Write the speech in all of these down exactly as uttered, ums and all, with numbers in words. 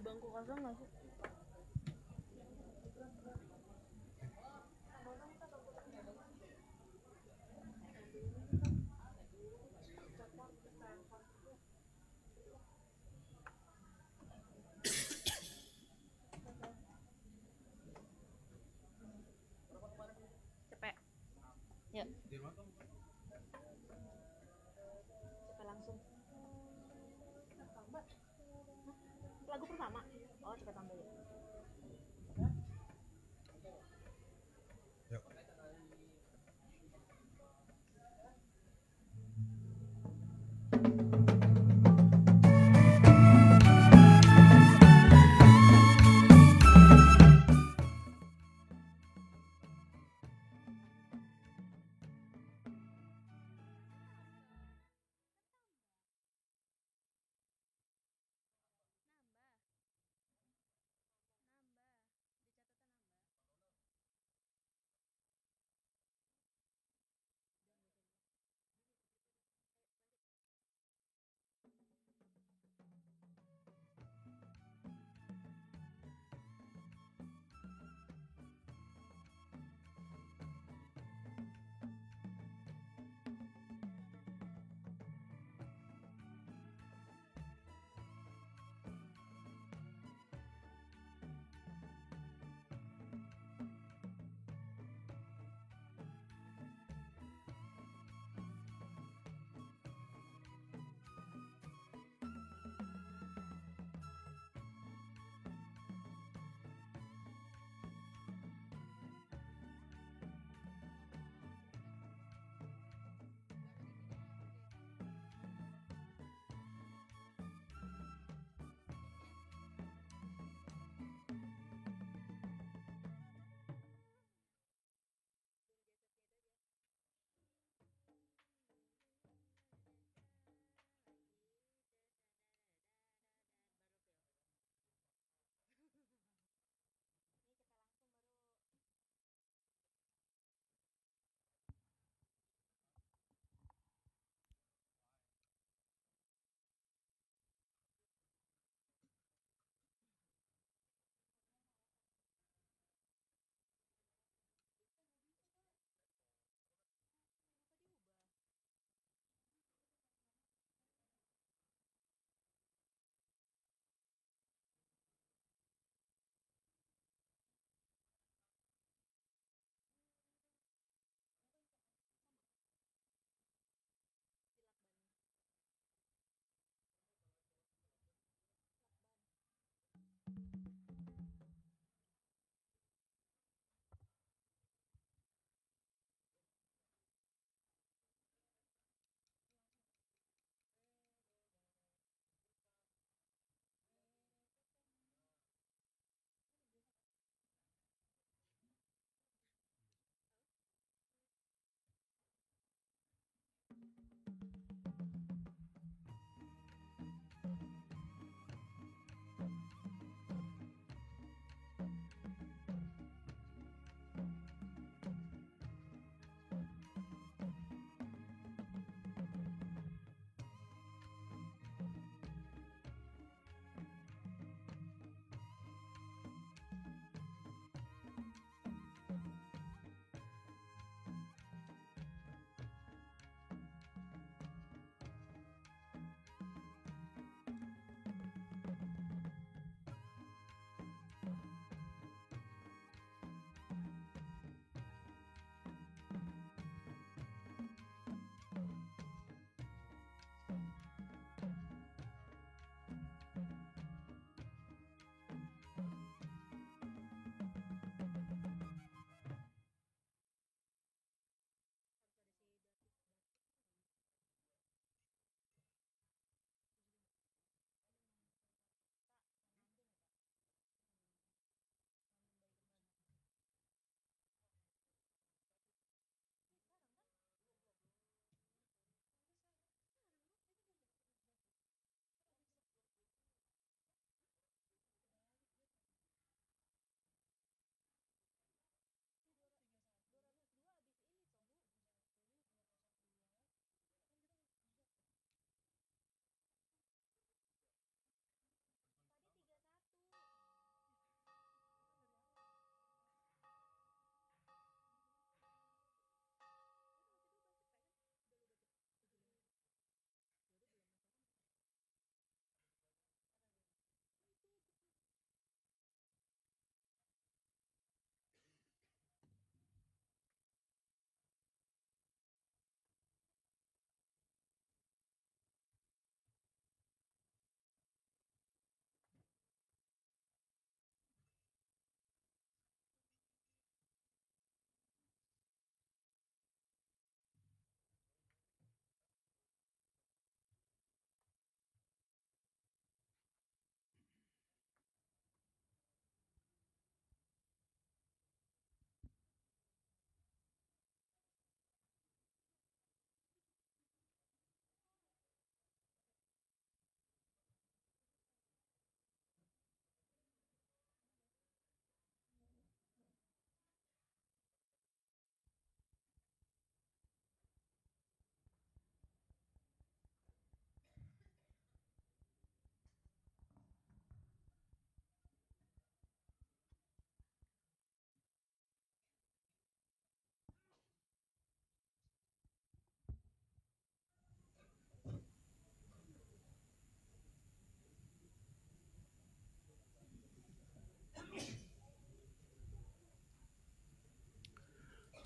Bangku kosong nggak sih? Cepet. Yuk. Cepet langsung. Lagu pertama. Oh, cepet tambah ya. Yuk.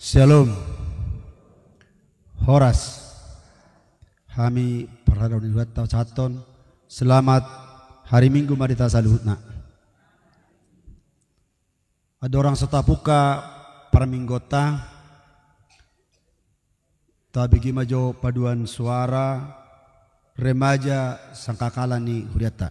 Shalom. Horas. Hami parhalado ni Tuhanta pasahathon selamat hari Minggu ma di hita saluhutna. Andorang so tapungka parmingguonta, tabege ma jo paduan suara remaja sangkakala ni hurianta.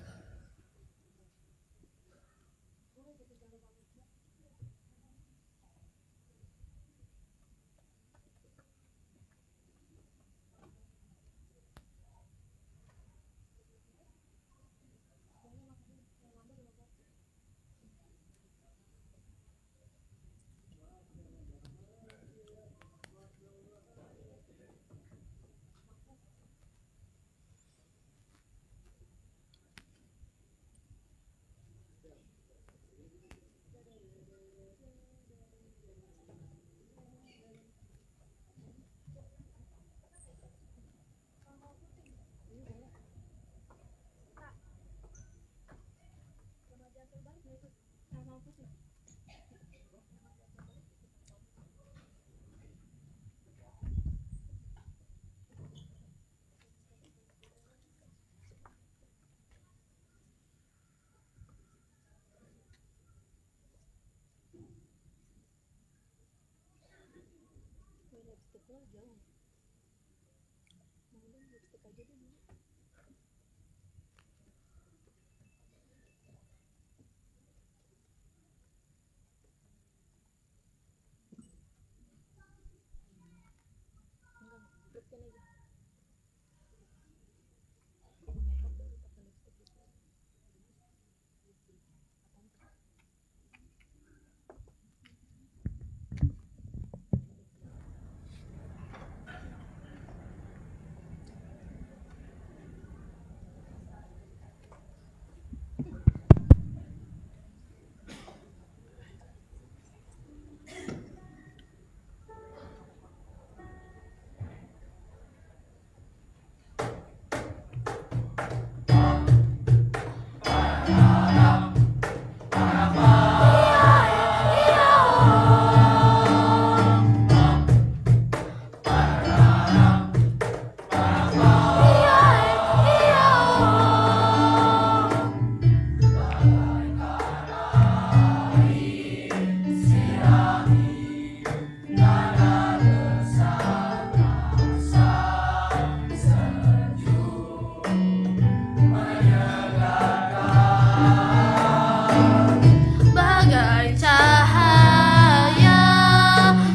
Bagai cahaya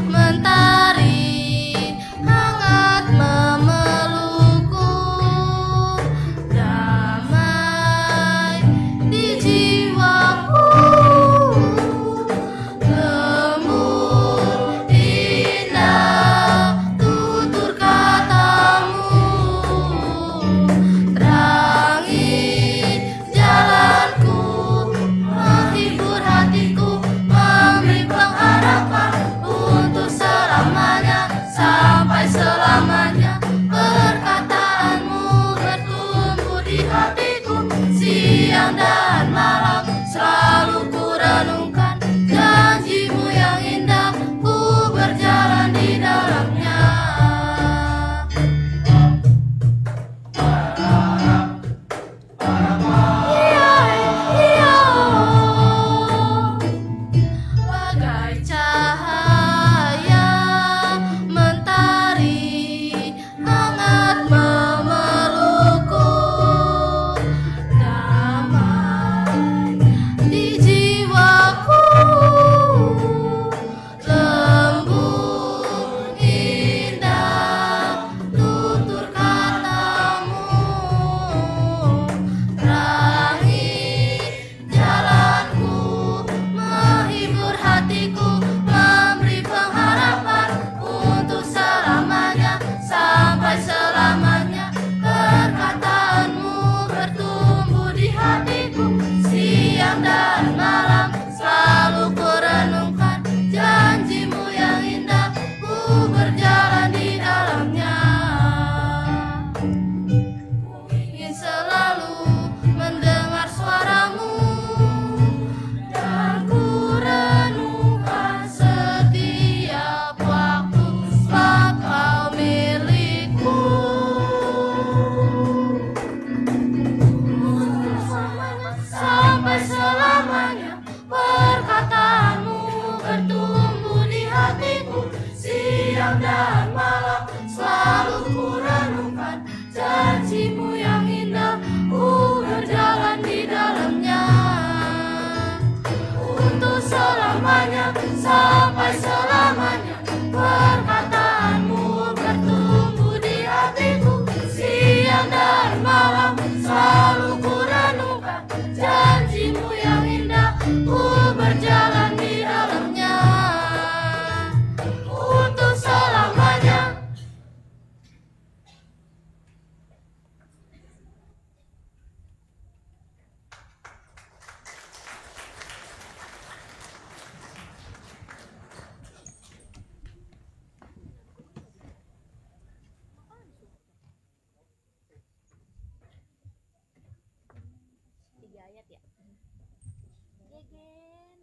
mentari hangat memelukku, damai di jiwaku. Lembut indah tutur katamu, terangi jalanku, menghibur hatiku, memberi pengharapan untuk selamanya, sampai selamanya. Perkataanmu bertumbuh di hatiku, siang dan malam selalu ku renungkan, janjimu yang indah ku berjalan di dalamnya. Bagai cahaya mentari hangat memelukku, damai Alam selalu kurenungkan janji-Mu yang indah, ku berjalan di dalamnya untuk selamanya. Tiga ayat ya. Gegen.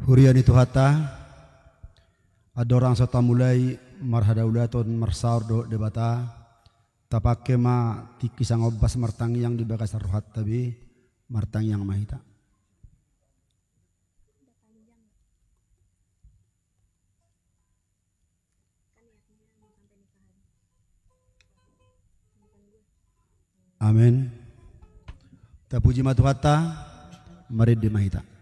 Huria ni Tuhanta, andorang so tamulai marhadaulaton marsaor dohot Debata, tapangke ma tingki sangombas martangiang di bagasan rohanta be, martangiang ma hita. Amen. Tapuji ma Tuhanta, marende ma hita.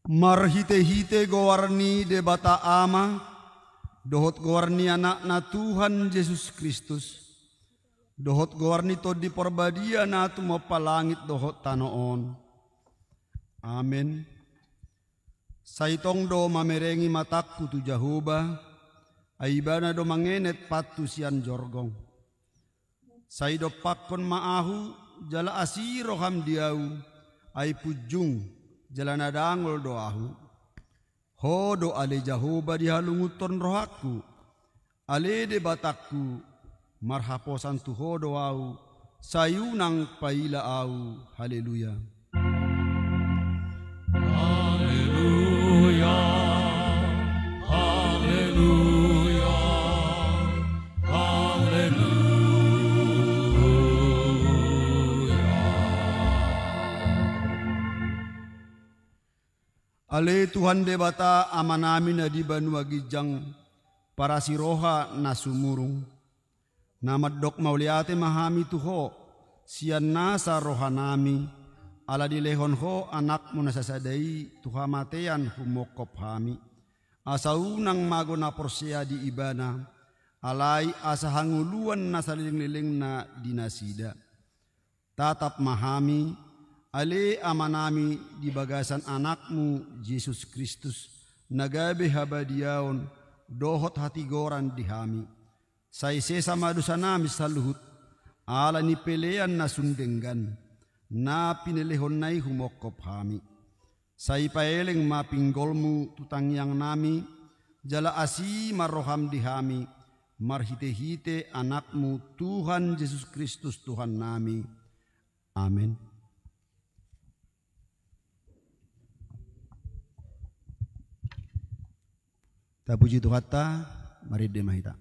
Marhitehite goar ni Debata Ama, dohot goar ni Anakna Tuhan Jesus Kristus, dohot goar ni Tondi Parbadia na tumompa langit dohot tano on. Amen. Sai tong do mamerengi matangku tu Jahowa, ai Ibana do mangenet pathu sian jorgong. Sai dompakkon ma ahu, jala asi roham di ahu, ai punjung jala na dangol do ahu. Ho do ale Jahowa dihalungunhon rohangku, ale Debatangku, marhaposan tu Ho do ahu, sai unang paila ahu. Haleluya. Ale Tuhan Debata, Amanami na di banua ginjang, parasi roha na sumurung, na mandok mauliate ma hami tu Ho, sian nasa rohanami, ala dilehon Ho Anakmu na sasada i tu hamatean humongkop hami. Asa unang mago na porsea di Ibana, alai asa hangoluan na saleleng-lelengna di nasida. Tatap ma hami, ale Amanami, di bagasan Anakmu Jesus Kristus, na gabe habadiaon dohot hatigoran di hami. Sai sesa ma dosanami saluhut, ala ni pelean na sun denggan, na pinelehonNa i humongkop hami. Sai paeleng ma pinggolMu tu tangiangnami, jala asi ma rohaM di hami, marhite-hite AnakMu Tuhan Jesus Kristus Tuhannami. Amen. Tapuji Tuhanta, marende ma hita.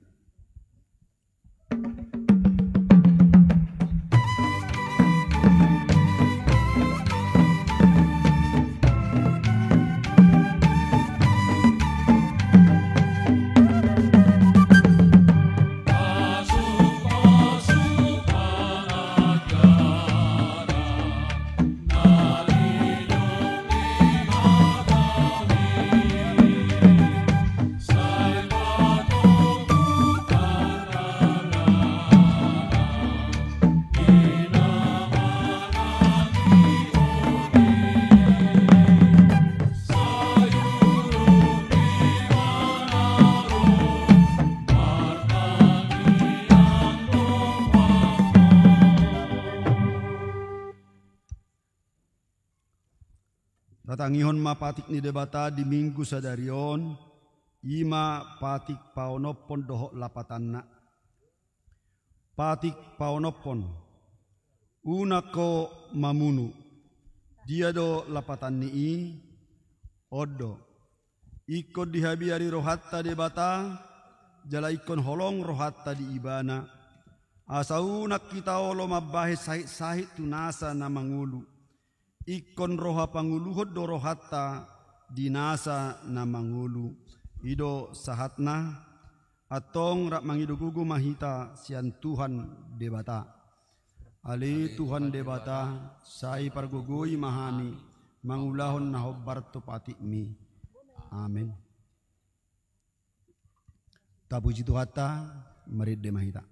Tatangihon ma patik ni Debata di Minggu sadari on, i ma patik paonomhon dohot lapatanna. Patik paonomhon. Unang ho mamunu. Dia do lapatan ni i? On do. Ingkon dihabiari rohanta Debata, jala ingkon holong rohanta di Ibana. Asa unang hita olo mambahen sahit-sahit tu nasa na mangolu. Ingkon roha pangoluhon do rohanta di nasa na mangolu. I do sahatna, antong rap mangido gogo ma hita sian Tuhan Debata. Ale Tuhan Debata, sai pargogoi ma hami, mangulahon na hombar tu patikMi. Amen. Tapuji Tuhanta, marende ma hita.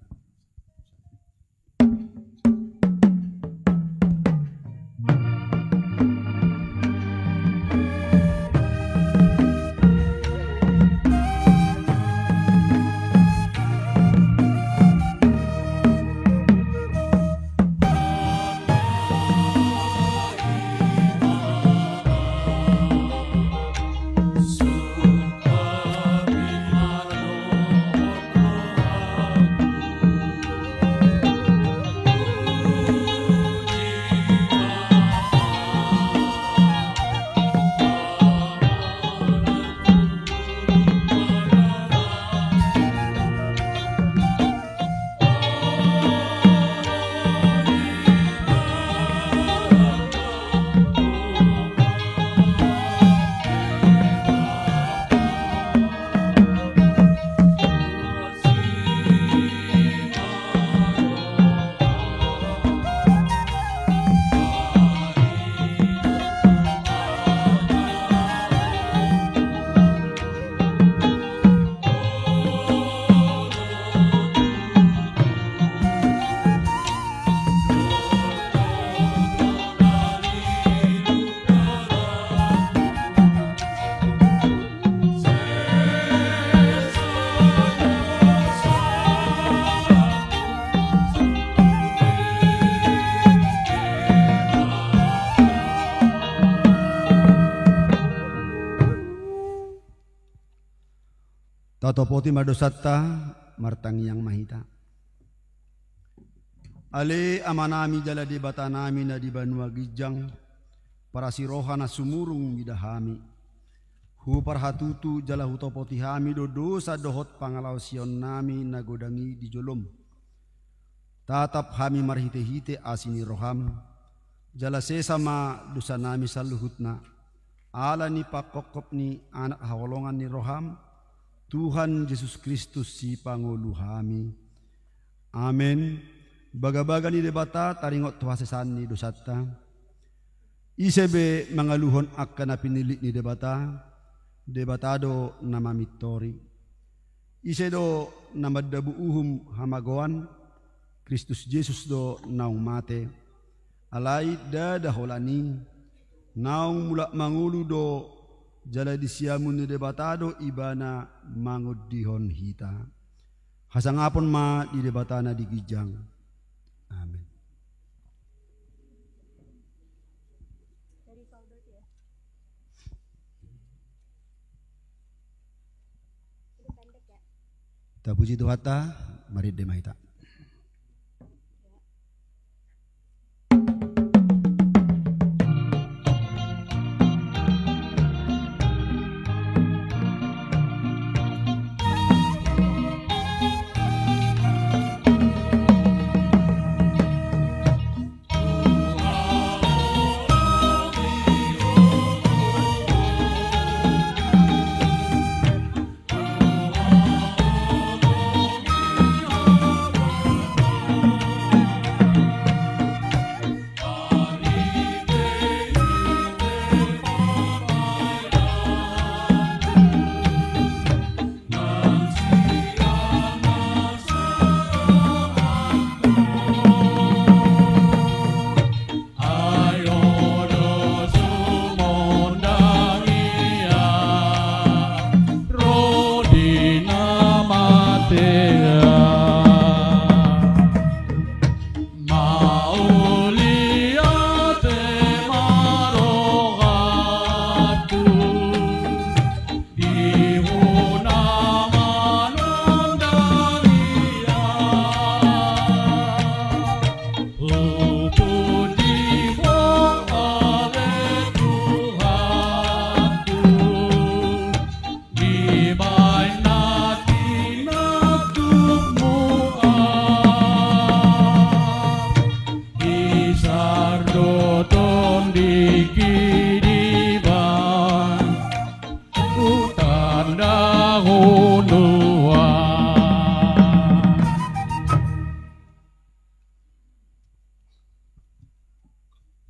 Tatopoti ma dosanta, martangiang ma hita. Ale Amanami jala Debatanami na di banua ginjang, parasi roha na sumurung mida hami. Huparhatutu jala hutopoti hami do dosa dohot pangalaosionnami na godang i di jolom. Tatap hami marhite-hite asi ni roham, jala sesa ma dosanami saluhutna, ala ni panghophop ni Anak haholongan ni roham, Tuhan Jesus Kristus Sipangolu hami. Amen. Bagabaga ni Debata taringot tu hasesaan ni dosanta. Ise be mangaluhon angka na pinillit ni Debata? Debata do na mamintori. Ise do na mandabu uhum hamagoan? Kristus Jesus do naung mate. Alai ndada holan i, naung mulak mangolu do, jala di siamun ni Debata do Ibana mangondihon hita. Hasangapon ma di Debata na di ginjang. Amen. Tapuji Tuhanta, marende ma hita.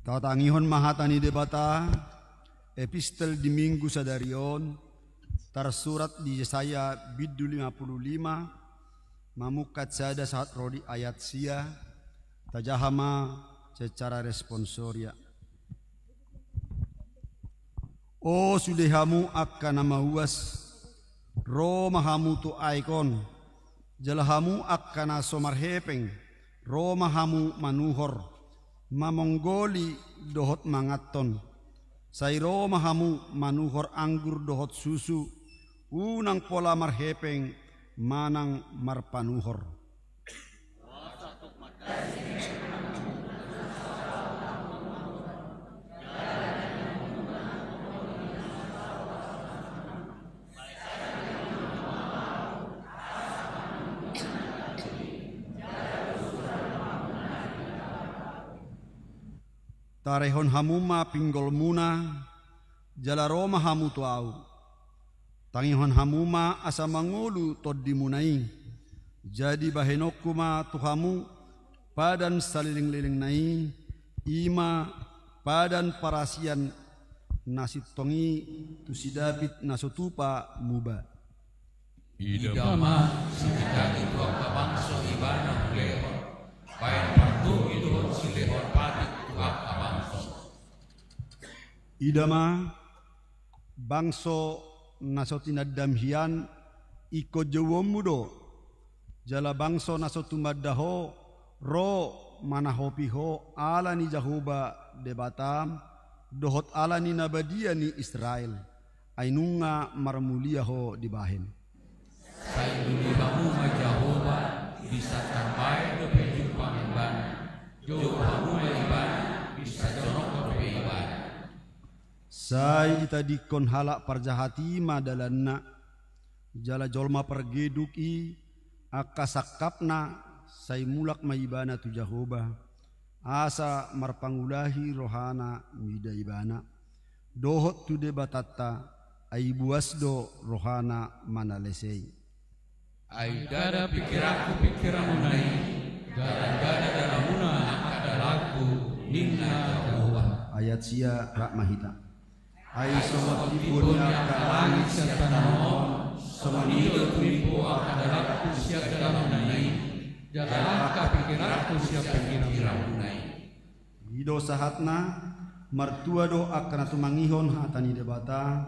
Tatangihon ma hata ni Debata, epistel di Minggu sadari on, tarsurat di Jesaya bindu lima pulu lima, mamungka sada sahat ro di ayat sia, tajaha ma secara responsoria. O sude hamu angka na mauas, ro ma hamu tu aek on, jala hamu angka na so marhepeng, ro ma hamu manuhor, mamonggoli dohot manganhon. Sai ro ma hamu manuhor anggur dohot susu, unang pola marhepeng manang marpanuhor. Tarehon hamu ma pinggolmuna, jala ro ma hamu tu Ahu. Tangihon hamu ma asa mangolu tondimuna i. Jadi bahenonku ma tu hamu padan salelenglelengna i, i ma padan parasian na sintong i tu si David na so tupa muba. Ida ma, sipitangi tu angka bangso ibana hulehon, bahen partogi dohot silehon patik tu angka bangso. Ida ma, bangso na so tinandam hian ingkon jouonmu do, jala bangso na so tumanda ho, ro manahopi ho ala ni Jahowa Debatam, dohot ala ni na badia ni Israel, ai nunga marmulia ho dibahen. Sai duli hamu ma Jahowa, bisa tarbaen dope jumpang ibana, jou hamu ma ibana, bisa jonok dope ibana. Sai ditadingkon halak parjahat i ma dalanna, jala jolma pargeduk i angka sangkapna, sai mulak ma ibana tu Jahowa, asa marpangulahi rohana mida ibana. dohot tu Debatanta, ai buas do rohana manalesei. Ai ndada pingkiranku pingkiranmuna i, jala ndada dalanmuna angka dalanku, ninna Jahowa. Ayat sia, rap ma hita. Ai songon timbo ni angka langit sian tano on, songon i do tumimbo angka dalanku sian dalanmuna i, jala angka pingkiranku sian pingkiranmuna i. I do sahatna, martua do angka na tumangihon hata ni Debata,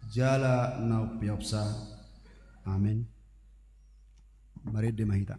jala na umpeopsa. Amen. Marende ma hita.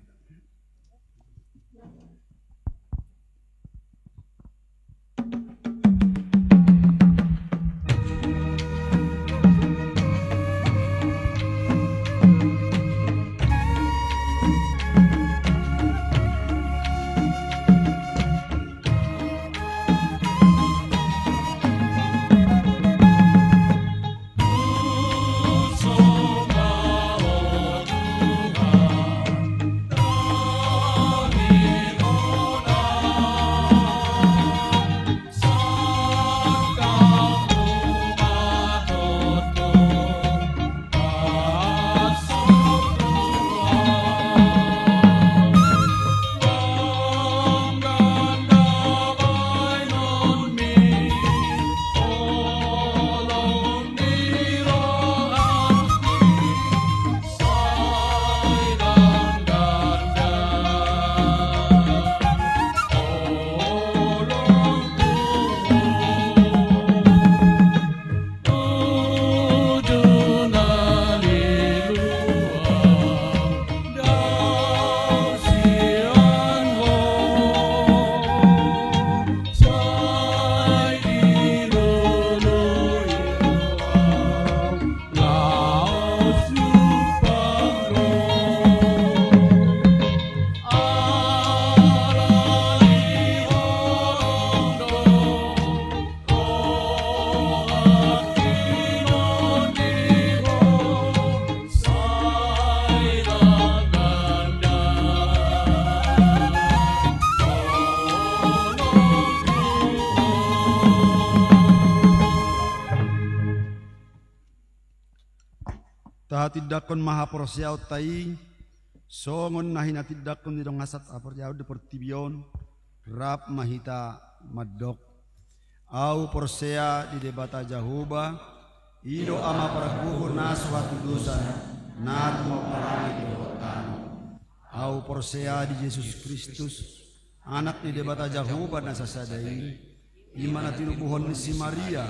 Tahatindangkon ma haporseaonta i, songon na hinatindangkon ni dongan sahat haporseaon di portibi on, rap ma hita mandok. Ahu porsea di Debata Jahowa, i do Ama pargogo na so hatudosan, na tumompa langit dohot tano. Ahu porsea di Jesus Kristus, Anak ni Debata Jahowa na sasada i, i ma na tinubuhon ni si Maria,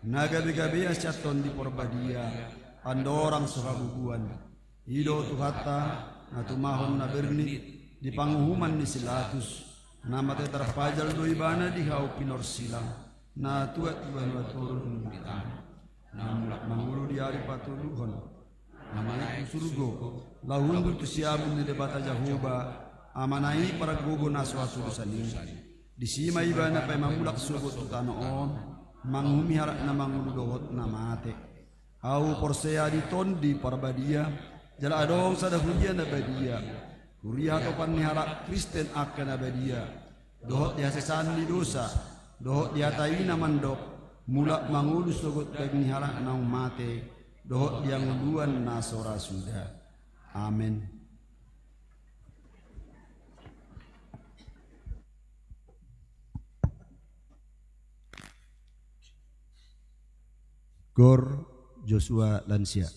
na gabegabean sian Tondi Parbadia, andorang so habubuan. I do Tuhanta, na tumahon na bernit di panguhuman ni si Latus, na mate tarpajal do ibana di hau pinorsilang, na tuat di banua toru di tano, na mulak mangolu di ari patoluhon, na manaek tu surgo, laho hundul tu siamun ni Debata Jahowa, Amana i pargogo na so hatudosan i. Disi ma ibana paima mulak sogot tu tano on, manguhumi halak na mangolu dohot na mate. Ahu porsea di Tondi Parbadia, jala adong sada huria na badia. Huria hatopan ni halak Kristen angka na badia, dohot di hasesaan ni dosa, dohot di hata i na mandok, mulak mangolu sogot bahen ni halak naung mate, dohot di hangoluan na so ra suda. Amen. Gor Joshua Lansia.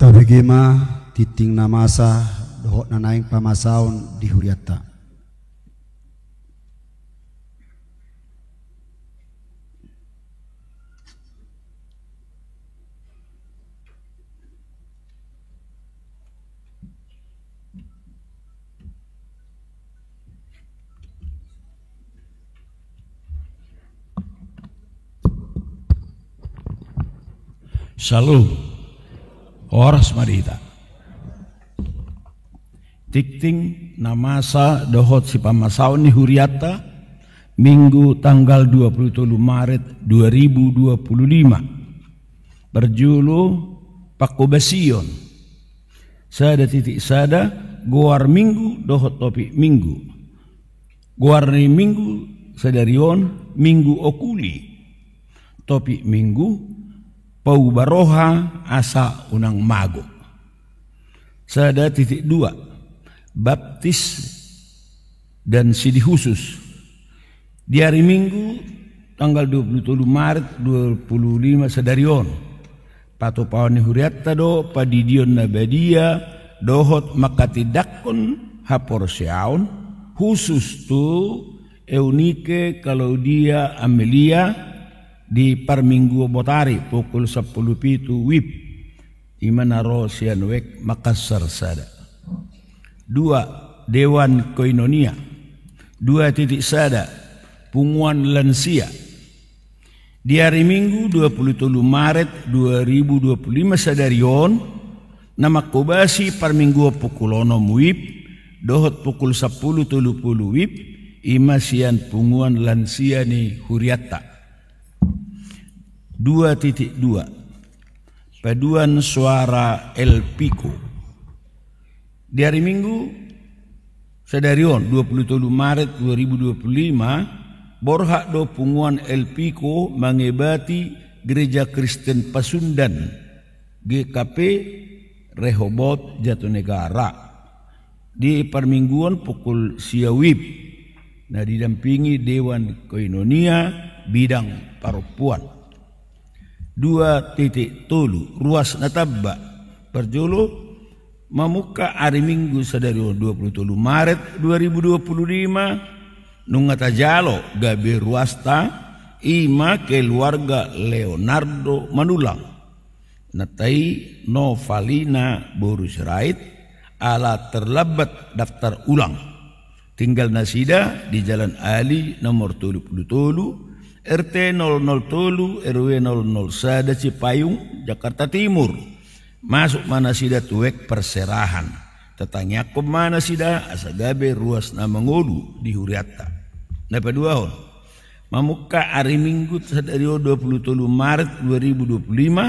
Tabege ma tingting na masa dohot na naeng pamasaon di hurianta. Shalom. Horas ma di hita. Tingting na masa dohot sipamasaon ni hurianta, Minggu tanggal dua puluh tolu Maret dua ribu dua puluh lima. Parjolo, pangkobasion. Sada titik sada, goar Minggu dohot topik Minggu. Goar ni Minggu sadari on, Minggu Okuli. Topik Minggu, pauba roha asa unang mago. Sada titik dua, baptis dan sidi khusus. Di ari Minggu, tanggal dua puluh tolu Maret dua puluh lima sadari on, patupaon ni hurianta do pandidion na badia dohot manghatindanghon haporseaon khusus tu Eunike Claudia Amelia di parmingguon botari pukul sampulu pitu wib. I ma na ro sian W E K Makassar sada. Dua, Dewan Koinonia. Dua titik sada, punguan lansia. Di ari Minggu dua puluh tolu Maret dua ribu dua puluh lima sadari on, na mangkobasi parmingguon pukul onom wib dohot pukul sampulu tolu pulu wib, i ma sian punguan lansia ni hurianta. Dua titik dua, paduan suara Elpiko. Di ari Minggu sadari on, dua puluh tolu Maret dua ribu dua puluh lima, borhat do punguan Elpiko mangebati Gereja Kristen Pasundan, G K P, Rehobot, Jatinegara. Di parmingguon pukul sia wib, na didampingi Dewan Koinonia bidang parompuan. Dua titik tolu, ruas na tamba. Parjolo, mamungka ari Minggu sadari on dua puluh tolu Maret dua ribu dua puluh lima, nunga tajalo gabe ruasta, i ma keluarga Leonardo Manullang. Inanta i Novalina boru Sirait, ala terlambat daftar ulang. Tinggal nasida di Jalan Ali nomor tolu pulu tolu, R T nol nol tolu, R W nol nol sada, Cipayung, Jakarta Timur. Masuk ma nasida tu W E K Perserahan. Tatangiangkon ma nasida asa gabe ruas na mangolu di hurianta. Na paduahon, mamungka ari Minggu sadari on dua puluh tolu Maret dua ribu dua puluh lima,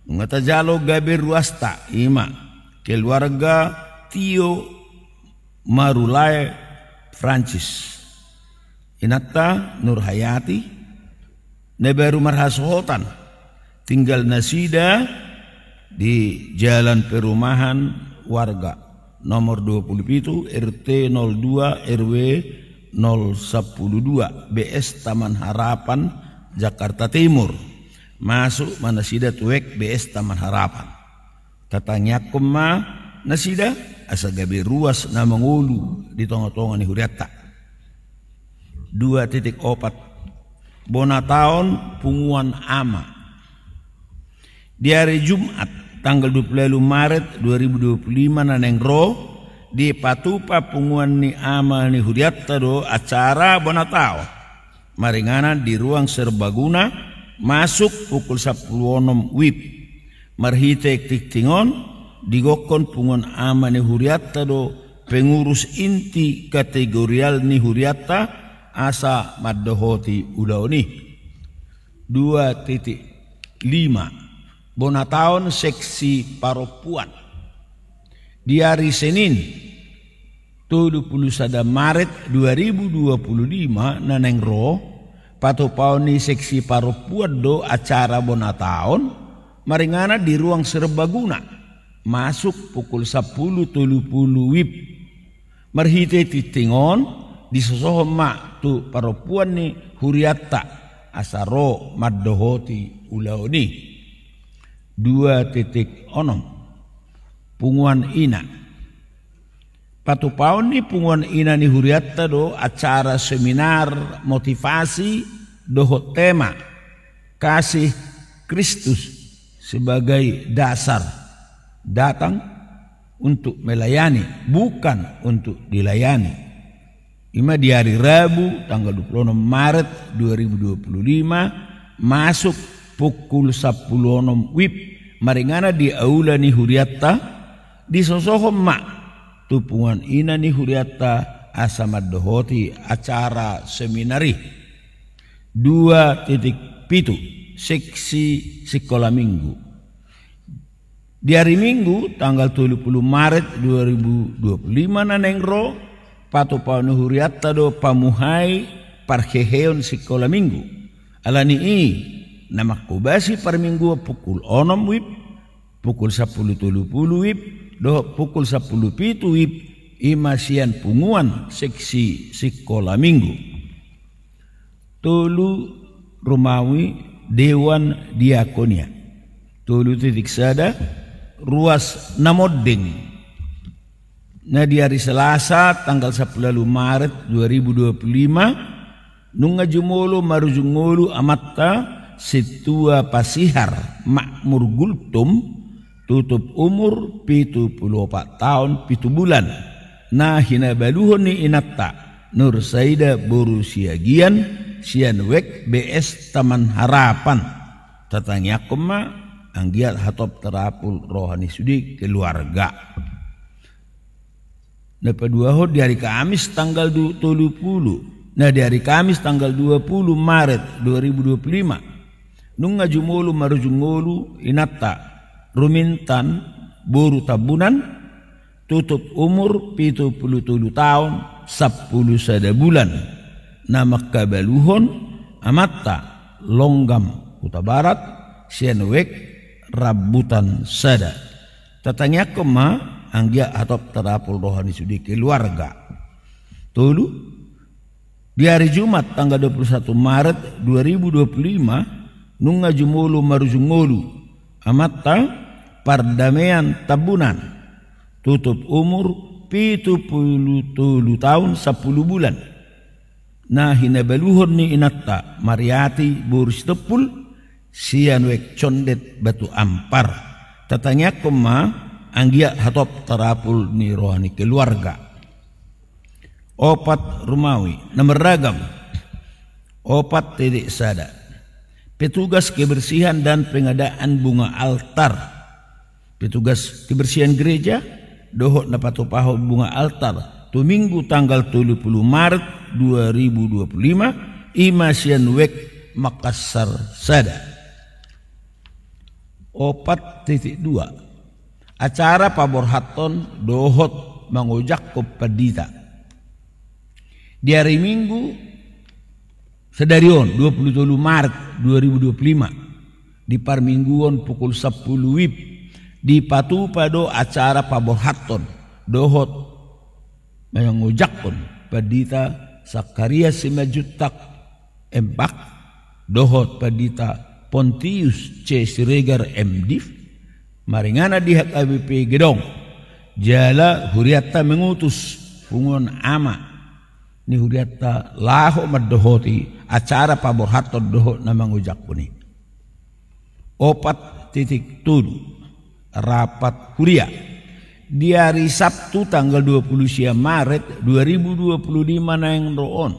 nunga tajalo gabe ruasta, i ma keluarga Tio Marulae Francis. Inanta Nurhayati, na baru marhasohotan, tinggal nasida di Jalan Perumahan Warga nomor dua puluh pitu, R T nol dua, R W nol sampulu dua, B S Taman Harapan, Jakarta Timur. Masuk ma nasida tu web B S Taman Harapan. Tatangiangkon ma nasida asa gabe ruas na mangolu di tonga-tonga ni hurianta. Dua titik opat. Bona taon punguan ama. Di ari Jumat, tanggal dua puluh ualu Maret dua ribu dua puluh lima na naeng ro, dipatupa punguan ni ama ni hurianta do acara bona taon. Maringanan di ruang serbaguna, masuk pukul sampulu onom wib. Marhite tingting on, digokhon punguan ama ni hurianta do pengurus inti kategorial ni hurianta asa mandohoti ulaon i. Dua titik lima. Bona taon seksi parompuan. Di ari Senin, tolu pulu sada Maret dua ribu dua pulu lima na naeng ro, patupaon ni seksi parompuan do acara bona taon, maringanan di ruang serbaguna, masuk pukul sampulu tolu pulu wib. Marhite tingting on, disosohon ma tu parompuan ni hurianta asa ro mandohoti ulaon i. Dua titik onom. Punguan ina. Patupaon ni punguan ina ni hurianta do acara seminar motivasi dohot tema Kasih Kristus sebagai dasar, datang untuk melayani, bukan untuk dilayani. I ma di ari Rabu, tanggal dua puluh onom Maret dua ribu dua puluh lima, masuk pukul sampulu onom wib, maringanan di aula ni hurianta, disosohon ma tu punguan ina ni hurianta asa mandohoti acara seminar i. Dua titik pitu. Seksi sikola minggu. Di ari Minggu, tanggal tolu pulu Maret dua ribu dua pulu lima na naeng ro, patupaon ni hurianta do pamuhai parheheon sikola minggu. Alani i, na manghobasi parmingguon pukul onom wib, pukul sampulu tolu pulu wib, dohot pukul sampulu pitu wib, i ma sian punguan seksi sikola minggu. Tolu, Romawi, Dewan Diakonia. Tolu titik sada. Ruas na monding. Na di ari Selasa, tanggal sampulu ualu Maret dua ribu dua pulu lima, nunga jumolo marujung ngolu amanta Sintua Pasihar Makmur Gultom, tutup umur pitu pulu opat taon pitu bulan. Na hinabaluhon ni inanta Nur Saida boru Siagian, sian web B S Taman Harapan. Tatangiangkon ma anggiat hatop tarapul roha ni sude keluarga. Na paduahon di ari Kamis tanggal du-, tolu pulu. Na di ari Kamis tanggal dua pulu Maret dua ribu dua pulu lima, nunga jumolo marujung ngolu inanta Rumintan boru Tambunan, tutup umur pitu pulu tolu taon sampulu sada bulan. Na mangkabaluhon amanta Longgam Hutabarat, sian web Rambutan sada. Tatangiangkon ma anggiat hatop tarapul roha ni sude keluarga. Tolu, di ari Jumat tanggal dua pulu satu Maret dua ribu dua pulu lima, nunga jumolo marujung ngolu amanta Pardamean Tambunan, tutup umur pitu pulu tolu taon sampulu bulan. Na hinabaluhon ni inanta Mariati boru Sitompul, sian web Condet Batu Ampar. Tatangiangkon ma anggiat hatop tarapul ni roha ni keluarga. Opat, Romawi na marragam. Opat titik sada. Petugas kebersihan dan pengadaan bunga altar. Petugas kebersihan gereja dohot na patupahon bunga altar tu Minggu tanggal tolu pulu Maret dua ribu dua pulu lima, i ma sian web Makassar sada. Opat titik dua. Acara paborhathon dohot mangojakhon pandita. Di ari Minggu sadari on, dua pulu tolu Maret dua ribu dua pulu lima, di parmingguon pukul sampulu wib, dipatupa do acara paborhathon dohot mangojakhon Pandita Sakarias Simanjuntak, M.Pak, dohot Pandita Pontius C. Siregar, M.Div, maringanan di H K B P Gedong. Jala hurianta mangutus punguan ama ni hurianta laho mandohoti acara paborhathon dohot na mangojakhon i. Opat titik tolu. Rapat huria. Di ari Sabtu tanggal dua puluh sia Maret dua ribu dua puluh lima naeng ro on,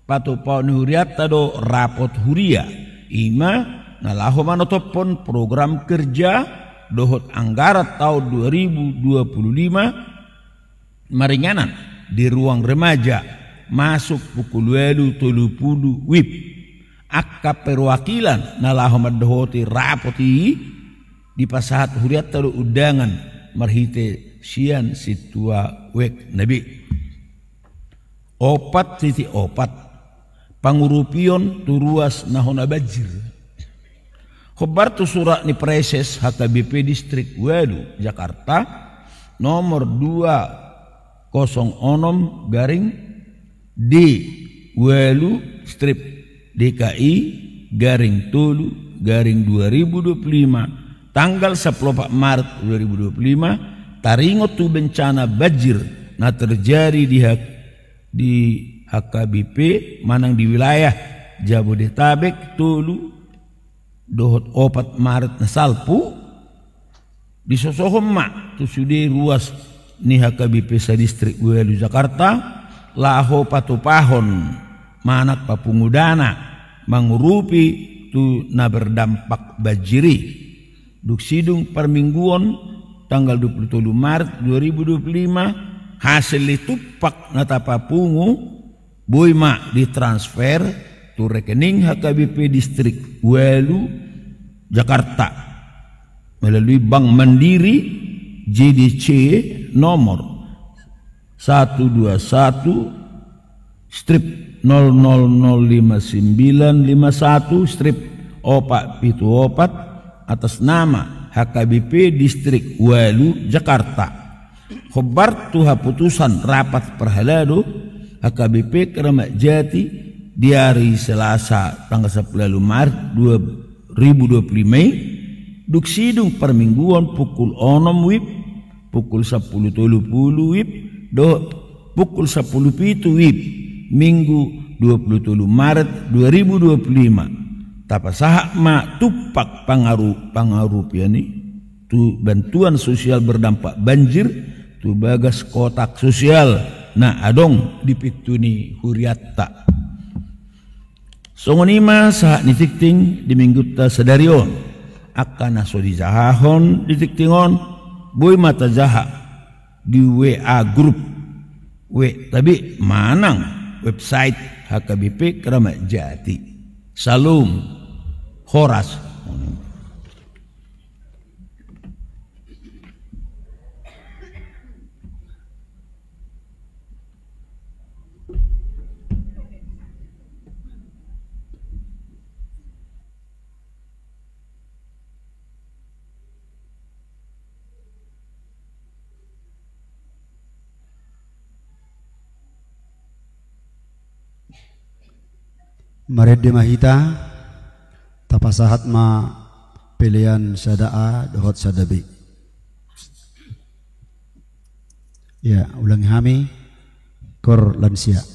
patupaon ni hurianta do rapat huria, i ma na laho manotophon program kerja dohot anggaran taon dua ribu dua puluh lima, maringanan di ruang remaja, masuk pukul ualu tolu pulu WIB. Angka perwakilan na laho mandohoti rapat i, dipasahat hurianta do undangan marhite sian sintua web na be. Opat titik opat. Pangurupion tu ruas na hona banjir. Hombar tu surat ni Praeses H K B P Distrik ualu Jakarta, nomor dua kosong onom garing D ualu strip D K I garing tolu garing dua ribu dua puluh lima, tanggal sampulu opat Maret dua ribu dua puluh lima, taringot tu bencana banjir na terjadi di H-, di H K B P manang di wilayah Jabodetabek tolu dohot opat Maret na salpu, disosohon ma tu sude ruas ni H K B P sadistrik ualu Jakarta, laho patupahon manang papungu dana mangurupi tu na berdampak banjir i. Dung sidung parmingguon tanggal dua puluh tolu Maret dua ribu dua puluh lima, hasil ni tumpak na tapapungu boi ma ditransfer tu rekening H K B P Distrik ualu Jakarta melalui Bank Mandiri, J D C, nomor satu dua satu strip nol nol nol lima sembilan lima satu strip opat pitu opat, atas nama H K B P Distrik ualu Jakarta. Hombar tu haputusan rapat parhalado H K B P Keramat Jati di ari Selasa tanggal sampulu ualu Maret dua ribu dua puluh lima i, dung sidung parmingguon pukul onom WIB, pukul sampulu tolu pulu WIB, dohot pukul sampulu pitu WIB, Minggu dua puluh tolu Maret dua ribu dua puluh lima, tapasahat ma tumpak pangaru-, pangarupion i tu bantuan sosial berdampak banjir tu bagas kotak sosial na adong di pintu ni hurianta. Songon i ma sahat ni tingting di minggunta sadari on. Angka na so dijahahon di tingting on, boi ma tajaha di W A grup, we tabe manang website H K B P Keramat Jati. Salam, horas. Marende ma hita, tapasahat ma pelean sada A dohot sada B. Ya, ulangi hami, kor lansia.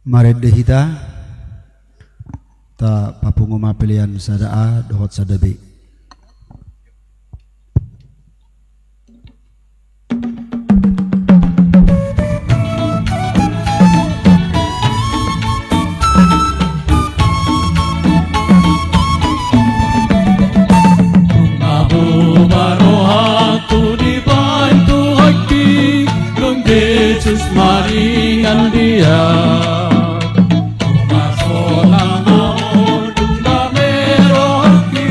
Marende hita, tapapungu ma pelean sada A dohot sada B. Nunga boba rohangku dibahen Tuhanki, dung Jesus maringan di ahu. Nunga sonang ma ho, dung dame rohangki,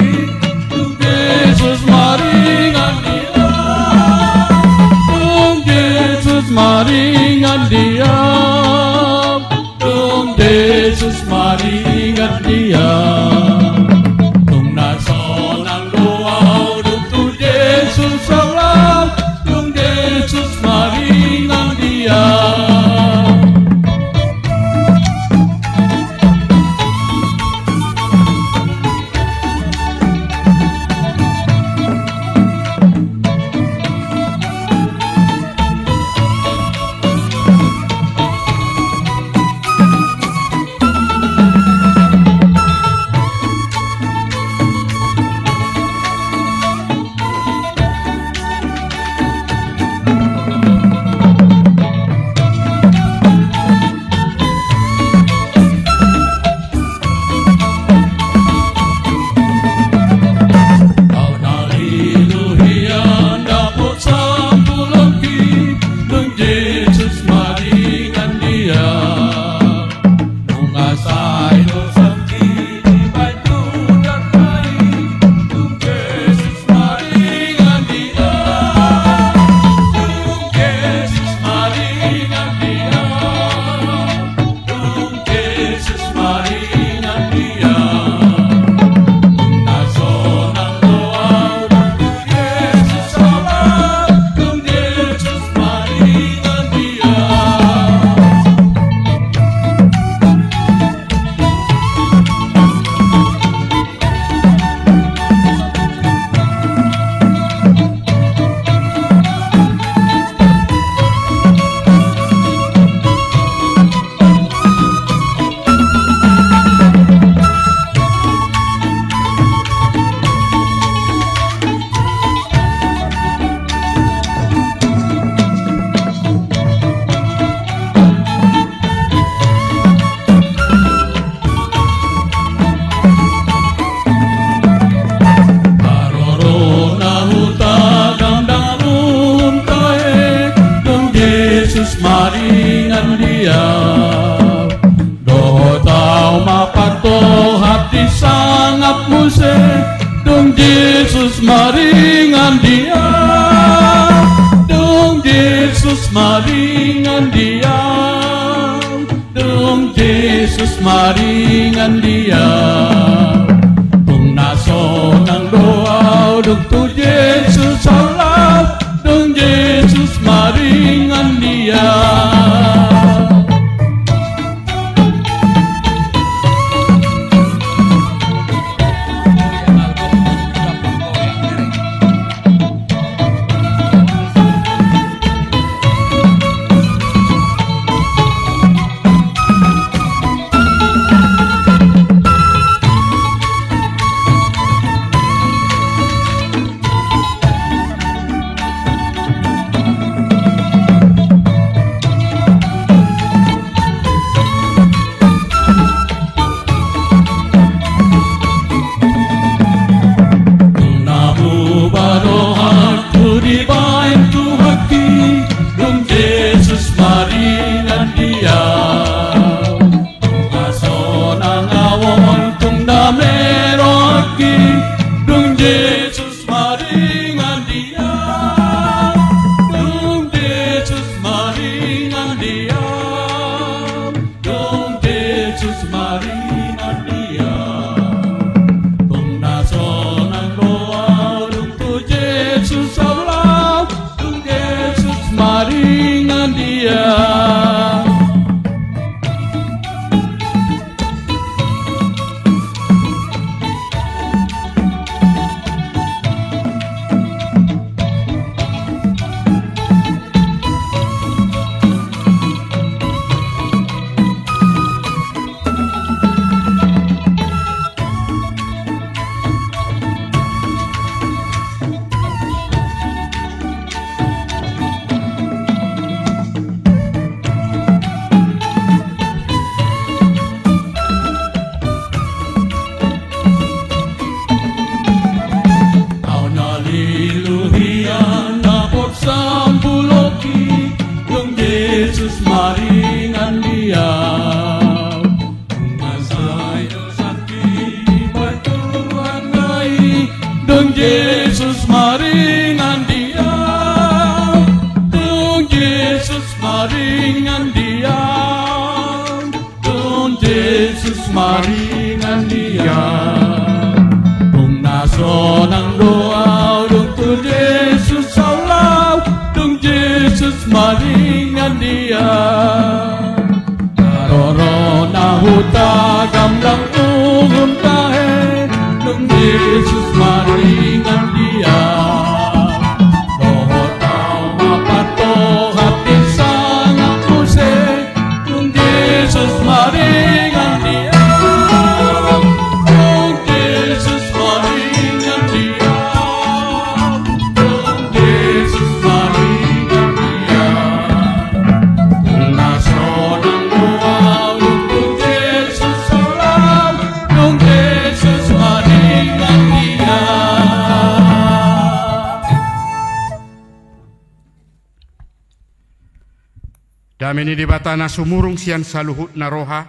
Dame ni Debata na sumurung sian saluhutna roha,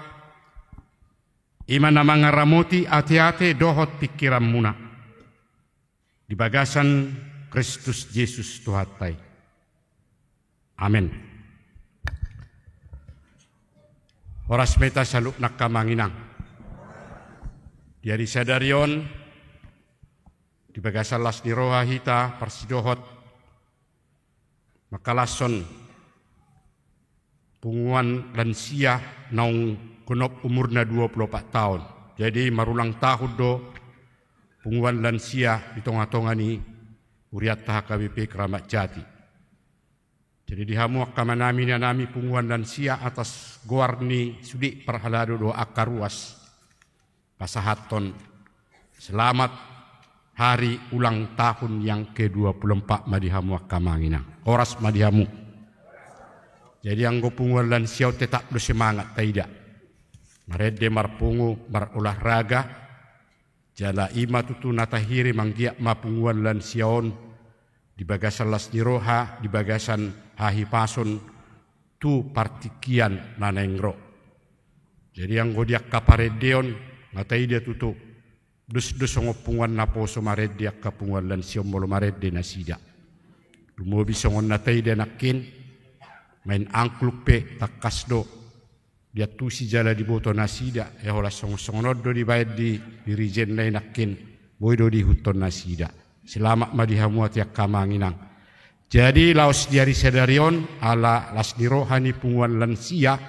i ma na mangaramoti ateate dohot pingkiranmuna di bagasan Kristus Jesus Tuhanta i. Amen. Horas ma hita saluhutna angka amang inang. Di ari sadari on, di bagasan las ni roha hita parsidohot mangkalashon punguan lansia naung genop umurna dua pulu opat taon. Jadi marulang tahun do punguan lansia di tonga-tonga ni hurianta H K B P Keramat Jati. Jadi di hamu angka amanami, inanami, punguan lansia atas goar ni sude parhalado dohot angka ruas, pasahathon selamat hari ulang tahun yang kedua puluh empat ma di hamu angka amang inang. Horas ma di hamu. Jadi anggo punguan lansia on tetap do semangat taida, marende, marpungu, marolahraga. Jala i ma tutu na tahiri, manggiat ma punguan lansia on di bagasan las ni roha, di bagasan hahipason tu partingkian na naeng ro. Jadi anggo di angka parendeon, na taida tutu, dos do songon punguan naposo marende angka punguan lansia on molo marende nasida. Lumobi songon na taida nangkin, main angklung pe tangkas do diantusi jala diboto nasida, ia holan songon-songon on do dibaen di dirijenna i nangkin, boi do diihuthon nasida. Selamat ma di hamu ate angka amang inang. Jadi laos di ari sadari on, ala las ni roha ni punguan lansia,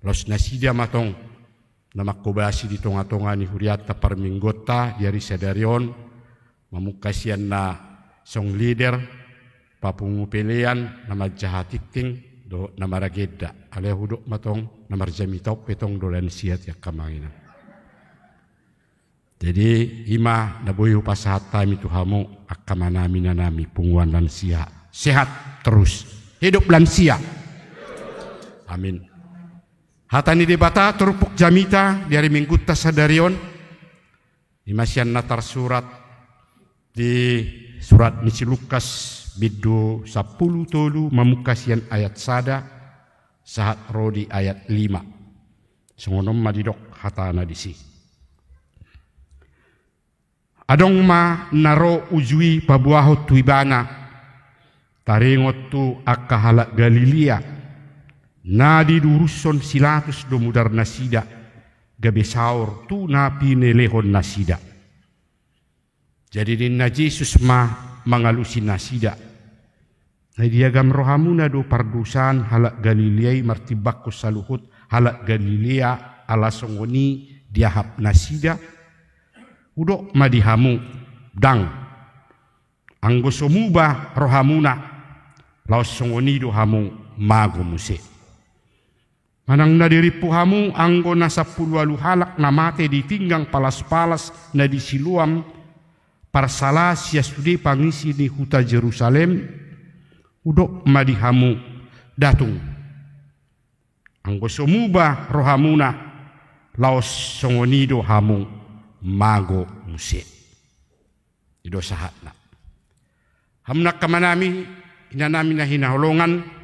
laos nasida ma tong na manghobasi di tonga-tonga ni hurianta parmingguonta di ari sadari on, mamungka sian na song leader, papungu pelean, na manjaha tingting dohot na maragenda. Alai hudok ma tong, na marjamita on pe tong do lansia ate angka amang inang. Jadi i ma na boi hupasahat hami tu hamu angka amanami, inanami, punguan lansia. Sehat terus. Hidup lansia. Amin. Hata ni Debata turpuk jamita di ari Minggunta sadari on, i ma sian na tarsurat di surat ni si Lukas, bindu sampulu tolu, mamungka sian ayat sada sahat ro di ayat lima. Songon on ma didok hatana disi. Adong ma na ro uju i paboahon tu ibana, taringot tu angka halak Galilea, na didurushon si Pilatus do mudar nasida, gabe saor tu na pinelehon nasida. Jadi ninna Jesus ma mangalusi nasida: Na diagam rohamuna do pardosaan halak Galilea i martimbangkon saluhut halak Galilea, ala songon i diahap nasida? Hudok ma di hamu, ndang. Anggo so muba rohamuna, laos songon i do hamu mago muse. Manang na dirimpu hamu anggo na sampulu ualu halak na mate di pinggan palas-palas na di Siloam, parsala sian sude pangisi ni huta Jerusalem? Hudok ma di hamu, nda tung. Anggo so muba rohamuna, laos songon i do hamu mago muse. I do sahatna. Hamu angka amanami, inanami na hinaholongan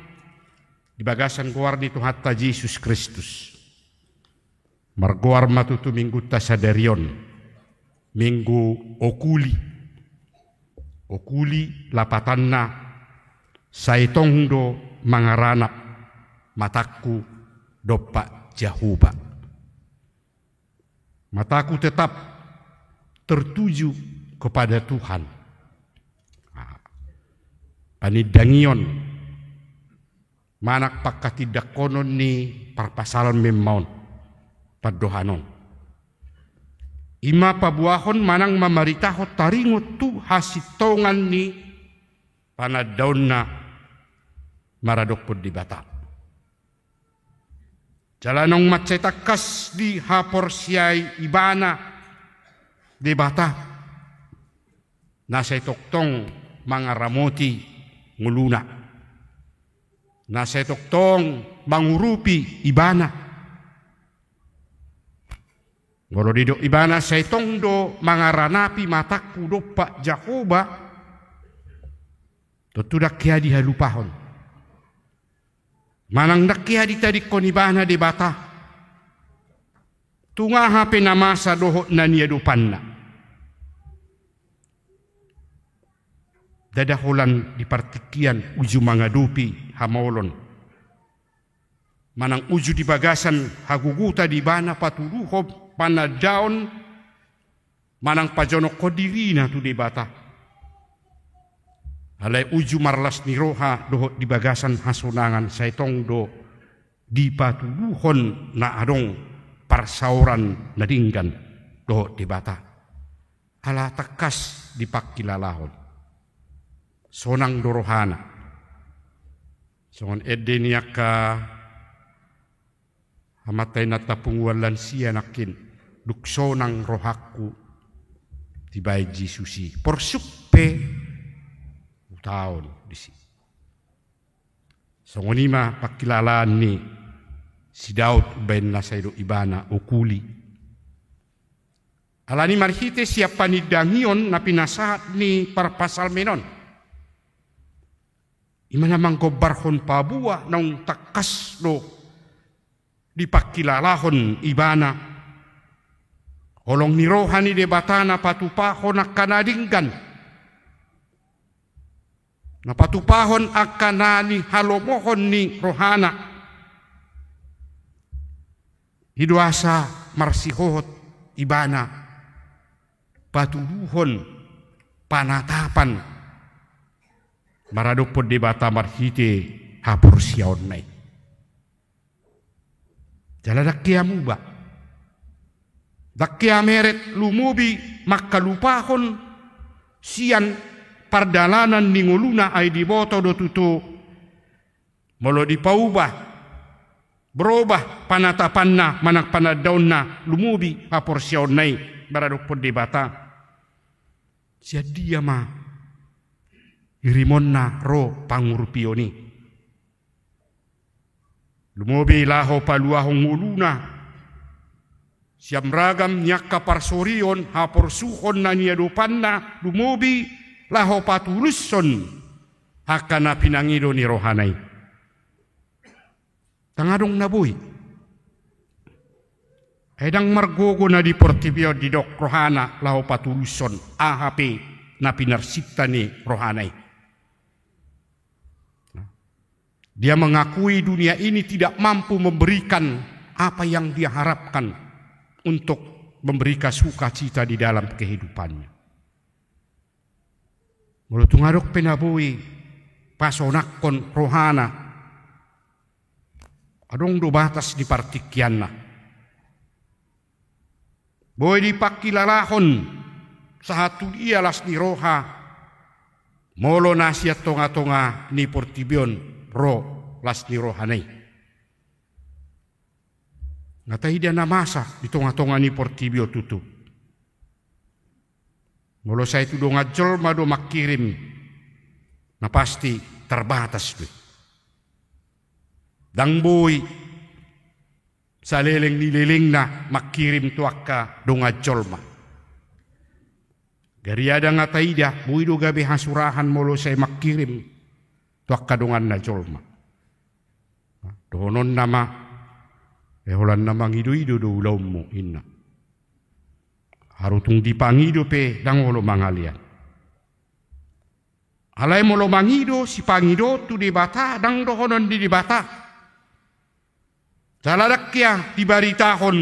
di bagasan goar ni Tuhanta Jesus Kristus. Margoar ma tutu Minggunta sadari on Minggu Okuli. Okuli lapatanna, sai tong do mangaranap matangku dompak Jahowa. Mataku tetap tertuju kepada Tuhan. Nah, panindangion manang pangkatindanghonon ni parpasalan memma on, pandohan on. I ma paboahon manang mamaritahon taringot tu hasintongan ni panandaonna maradophon Debata. Jala naung mansai tangkas dihaporseai ibana Debata, na sai tongtong mangaramoti ngoluna, na sai tongtong mangurupi ibana. Molo didok ibana sai tong do mangaranapi matangku dompak Jahowa, tontu ndang hea dihalupahon. Manang ndang hea ditadingkon ibana Debata tu aha pe na masa dohot na niadopanna. Ndada holan di partingkian uju mangadopi hamaolon, manang uju di bagasan hagogotan ibana patuduhon panandaon manang pajonokhon dirina tu Debata. Alai uju marlas ni roha dohot di bagasan hasonangan sai tong do dipatuduhon na adong parsaoran na denggan dohot Debata. Ala tangkas dipangkilalahon. Sonang do rohana. Songon ende ni angka amanta inanta punguan lansia nangkin, dung sonang rohangku dibahen Jesus i, porsuk pe hutaon disi. Songon i ma pangkilalaan ni si Daud umbahen na sai didok ibana okuli. Alani marhite sian panindangion na pinasahat ni parpsalmen on, i ma na manggombarhon paboa naung tangkas do dipangkilalahon ibana holong ni roha ni Debata na patupahon angka na denggan, na patupahon angka na nihalomohon ni rohana. I do asa marsihohot ibana patuduhon panatapan maradophon Debata marhite haporseaonna i. Jala ndang hea muba, ndang hea meret lumobi mangkalupahon sian pardalanan ni ngoluna, ai diboto do tutu molo dipauba, berobah panatapanna manang panandaonna, lumobi haporseaonna i maradophon Debata. Sian dia ma irimonna ro pangurupion i? Lumobi laho paluahon ngoluna sian ragam ni angka parsorion, haporsuhon na niadopanna, lumobi laho patulushon angka na pinangido ni rohana i. Ndang adong na boi. Ai ndang margogo na di portibi on didok rohana laho patulushon aha pe na pinarsinta ni rohana i. Dia mengakui dunia ini tidak mampu memberikan apa yang dia harapkan untuk memberikan sukacita di dalam kehidupannya. Molo tung adong pe na boi pasonangkon rohana, adong do batas di partingkianna. Boi dipangkilalahon sahat tu dia las ni roha, molo na sian tongatonga ni portibi on ro las ni rohana i. Nga taida na masa di tongatonga ni portibi on tutu. Molo sai tu dongan jolma do mangkirim, na pasti terbatas do i. Ndang boi saleleng ni lelengna mangkirim tu angka dongan jolma. Gariada nga taida, boi do gabe hasurahan molo sai mangkirim tu angka donganna jolma. Dohononna ma, eh, holan na mangidoido do ulaonmu, ninna. Haru tung dipangido pe ndang olo mangalean. Alai molo mangido sipangido tu Debata, ndang dohonon ni Debata. Jala ndang hea dibaritahon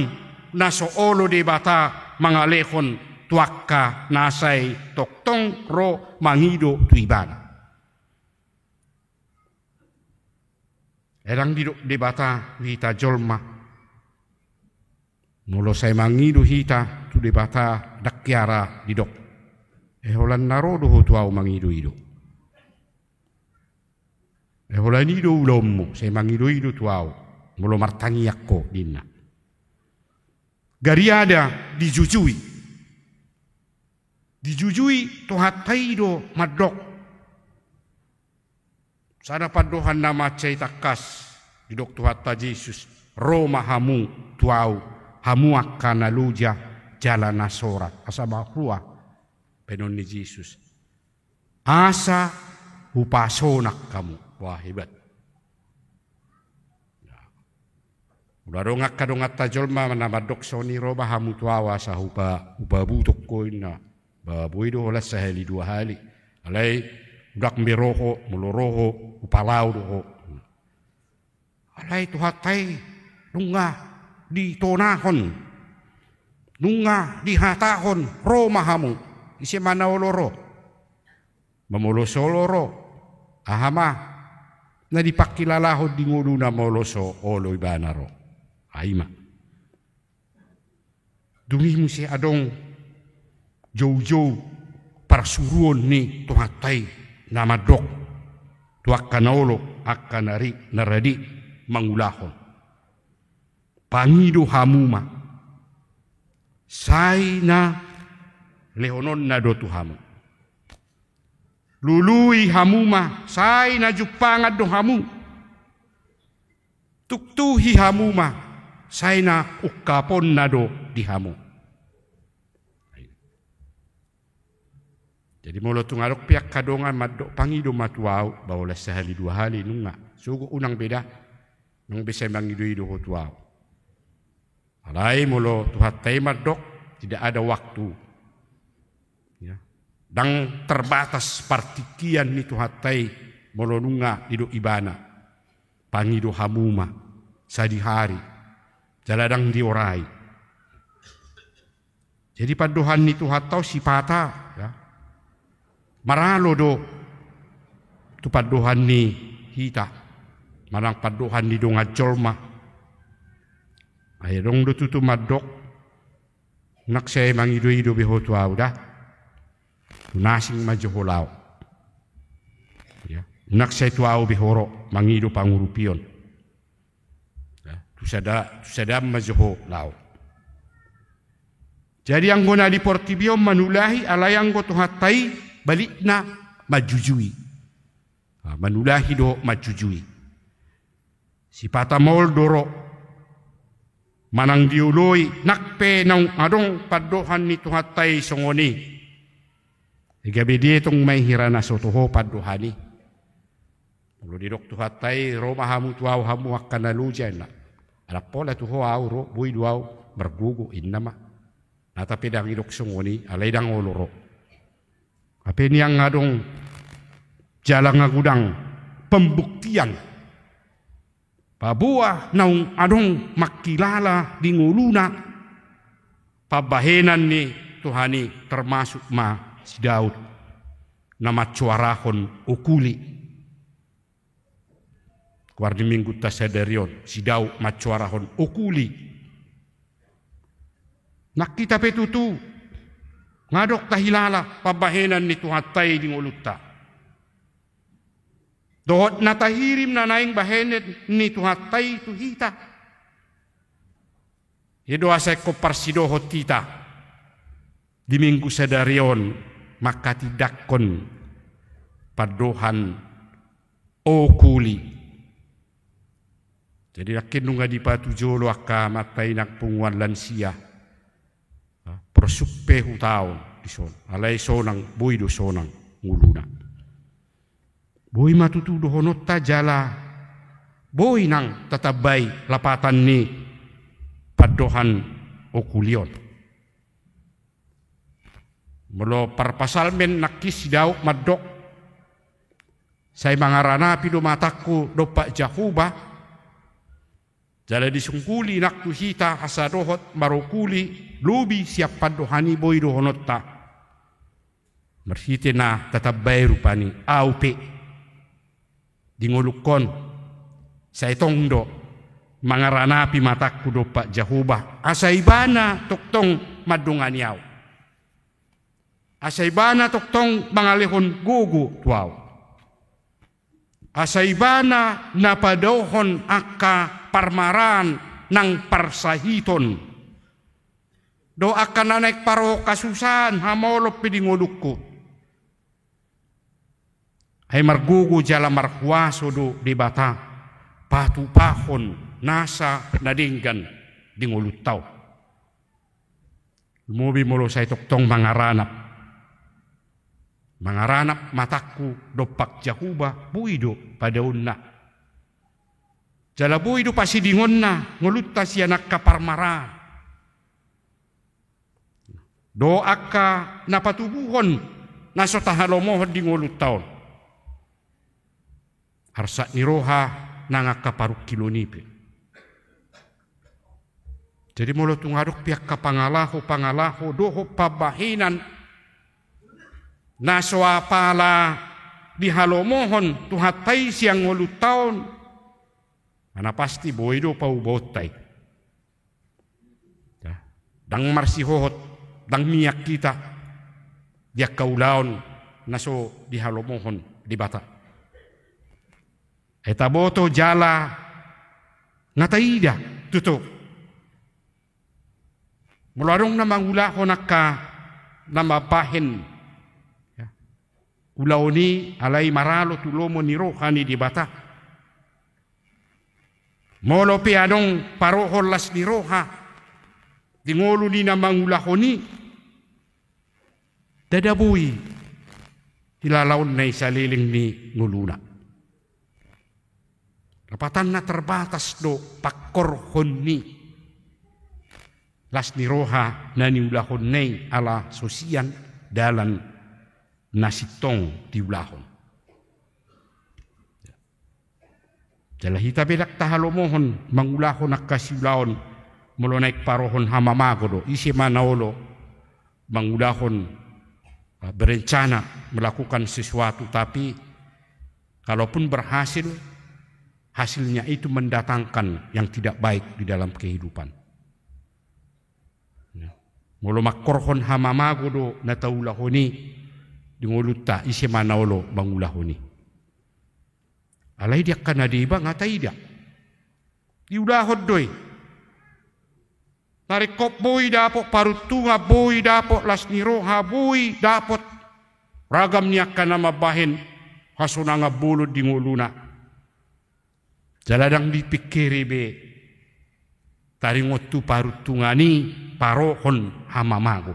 na so olo Debata mangalehon tu angka na sai tongtong ro mangido tu Ibana. Ai ndang didok Debata tu hita jolma. Molo sai mangido hita tu Debata, ndang hea ra didok, eh, holan na ro do ho tu Ahu mangidoido. Eh, holan i do ulaonmu, sai mangidoido tu Ahu molo martangiang ho, ninna. Gariada dijujui. Dijujui Tuhanta i do mandok. Sada pandohan na mansai tangkas didok Tuhanta Jesus, ro ma hamu tu Ahu, hamu angka na loja jala na sorat. Asa marhua bahenon ni Jesus, asa hupasonang hamu. Wah, hebat. Molo adong angka donganta jolma na mandok songon i, ro ma hamu tu ahu asa hupa, hupabutok ho inna. Ba boi do holan sahali dua hali. Alai ndang be ro ho, molo ro ho, hupalao do ho. Alai Tuhanta i nunga ditonahon, nunga dihatahon, ro ma hamu. Ise ma na olo ro? Ba molo so olo ro, aha ma na dipangkilalahon di ngoluna molo so olo ibana ro? Ai ma. Dung i muse adong joujou parsuruon ni Tuhanta i na mandok tu angka na olo, angka na ri, na radi mangulahon. Pangido hamu ma, sai na lehononna do tu hamu. Lului hamu ma, sai na jumpangan do hamu. Tuktuhi hamu ma, sai na ungkaponna do di hamu. Jadi molo tung adong pe angka dongan mandok pangido ma tu ahu, ba holan sahali dua hali nunga. Sogot unang be da, nunga be sai mangidoido ho tu ahu. Alai molo Tuhanta i mandok, tidak ada waktu. Ya. Ndang terbatas partingkian ni Tuhanta i molo nunga didok ibana. Pangido hamu ma, sadihari, jala ndang diorai. Jadi pandohan ni Tuhanta on sipata, ya. Maralo do tu pandohan ni hita, manang pandohan ni dongan jolma. Ai adong do tutu mandok, nunga sai mangidoido be ho tu ahu da. Tu na asing ma jo ho laho. Ya. Nunga sai tu ahu be ho ro mangido pangurupion. Ya. Tu sada, tu sada ma jo ho laho. Jadi anggo na di portibi on manulahi, alai anggo Tuhanta i balikna manjujui. Ah, manulahi dohot manjujui. Sipata maol do ro. Manang dioloi, nang pe naung adong pandohan ni Tuhanta i songon i. Gabe dietong ma i hira na so toho pandohan i. Molo didok Tuhanta i, ro ma hamu tu ahu hamu angka na loja, inna. Ndang pola tu ho ahu ro, boi do ahu margogo, inna ma. Nata pe ndang didok songon i, alai ndang olo ro. Hape niang adong jala nga godang pembuktian. Paboa naung adong mangkilala di ngoluna pambahenan ni Tuhan i, termasuk ma si Daud na mansoarahon okuli. Goar ni minggunta sadari on, si Daud mansoarahon okuli. Nang hita pe tutu, nga adong tahilala pambahenan ni Tuhanta i di ngolunta. Dohot na tahirim na naeng bahenan ni Tuhanta i tu hita. I do asa ingkon parsidohot hita di minggu sadari on manghatindanghon pandohan okuli. Jadi nangkin nunga dipatujolo angka amanta inang punguan lansia. Porsuk pe hutaon dison. Alai sonang, boi do sonang ngoluna. Boi ma tutu dohononta jala boi nang tatambai lapatan ni pandohan okuli on. Molo parpasalmen nangkin si Daud mandok, sai mangaranapi do matangku dompak Jahowa, jala disungkuli nang tu hita asa dohot marokuli lobi sian pandohan i, boi dohononta. Marhite na tatambai rupani, ahu pe di ngolungkon sai tong do mangaranapi matangku dompak Jahowa, asa Ibana tongtong mandongani ahu. Asa Ibana tongtong mangalehon gogo tu ahu. Asa Ibana na padaohon angka parmaraan nang parsahiton. Dohot angka na naeng parohon hasusahan, hamaolon pe di ngolungku. Ai margogo jala marhuaso do Debata patupahon nasa na denggan di ngolunta on. Lumobi molo sai tongtong mangaranap. Mangaranap matangku dompak Jahowa, boi do padaonna. Jala boi do pasidingonna ngolunta sian angka parmaraan dohot angka na patubuhon na so tahalomohon di ngolunta on. Arsak ni roha nang angka parungkilon i pe. Jadi molo tung adong pe angka pangalaho-pangalaho dohot pambahenan na so apala dihalomohon Tuhanta i sian ngolunta on, na pasti boi do paubaonta i. Ya. Ndang marsihohot, ndang mian hita di angka ulaon na so dihalomohon Debata. Ai taboto jala nga taida tutu. Molo adong na mangulahon angka na mambahen, ya, ulaon i alai maralo tu lomo ni roha ni Debata. Molo pe adong parohon las ni roha di ngolu ni na mangulahon i, ndada boi hilalaonna i saleleng ni ngoluna. Lapatanna terbatas do pangkorhon ni las ni roha na niulahonna i ala so sian dalan na sintong diulahon. Jala hita pe ndang tahalomohon mangulahon angka siulaon molo naeng parohon hamamago do. Ise ma na olo mangulahon, ah, berencana melakukan sesuatu, tapi kalaupun berhasil, hasilnya itu mendatangkan yang tidak baik di dalam kehidupan. Ya. Molo mangkorhon hamamago do na taulahon i di ngolunta, ise ma na olo mangulahon i. Alai di angka na deba nga taida. Diulahon do i. Taringkot boi dapot paruntungan, boi dapot las ni roha, boi dapot ragam ni angka na mambahen hasonangan bolon di ngoluna. Jala ndang dipingkiri be taringot tu paruntungan i parohon hamamago.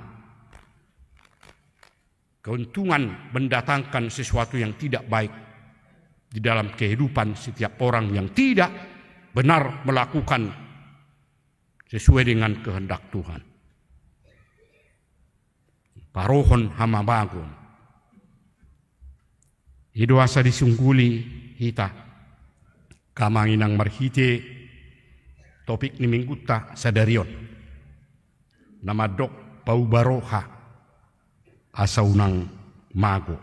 Keuntungan mendatangkan sesuatu yang tidak baik di dalam kehidupan setiap orang yang tidak benar melakukan sesuai dengan kehendak Tuhan. Parohon hamamago. I do asa disungguli hita, angka amang inang, marhite topik ni minggunta sadari on. Na mandok pauba roha asa unang mago.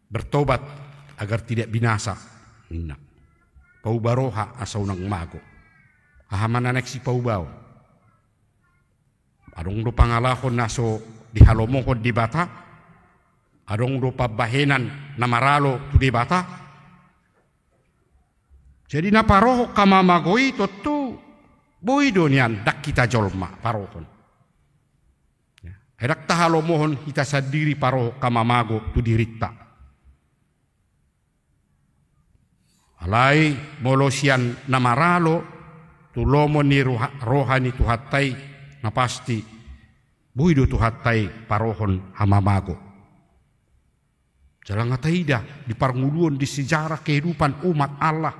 Bertobat agar tidak binasa, ninna. Pauba roha asa unang mago. Aha ma na naeng sipaubaon? Adong do pangalaho na so dihalomohon Debata, adong do pambahenan na maralo tu Debata. Jadi na parohon hamamago i tontu boi do nian, ndang hita jolma parohon. Ya, ndang tahalomohon hita sandiri parohon hamamago tu dirinta. Alai molo sian na maralo tu lomo ni roha, roha ni Tuhanta i, na pasti boi do Tuhanta i parohon hamamago. Jala nga taida di parngoluon, di sejarah kehidupan umat Allah.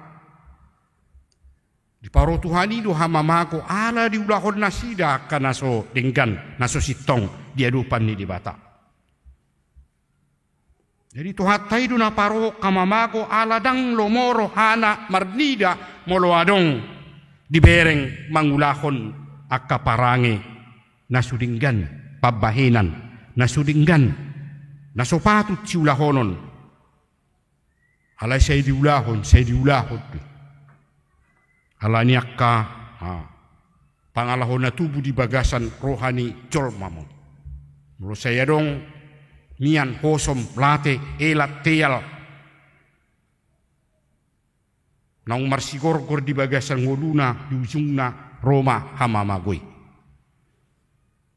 Diparo Tuhan i do hamamago ala diulahon nasida angka na so denggan, na so sintong di adopan ni Debata. Jadi Tuhanta i do na parohon hamamago ala ndang lomo rohana marnida molo adong dibereng mangulahon angka parange na so denggan, pambahenan na so denggan, na so patut siulahonon. Alai sai diulahon, sai diulahon do. Ala ni angka, ha, pangalaho na tubu di bagasan roha ni jolma ma. Molo sai adong mian, hosom, late, elat, teal, naung marsigorgor di bagasan ngoluna, di ujungna ro ma hamamago i.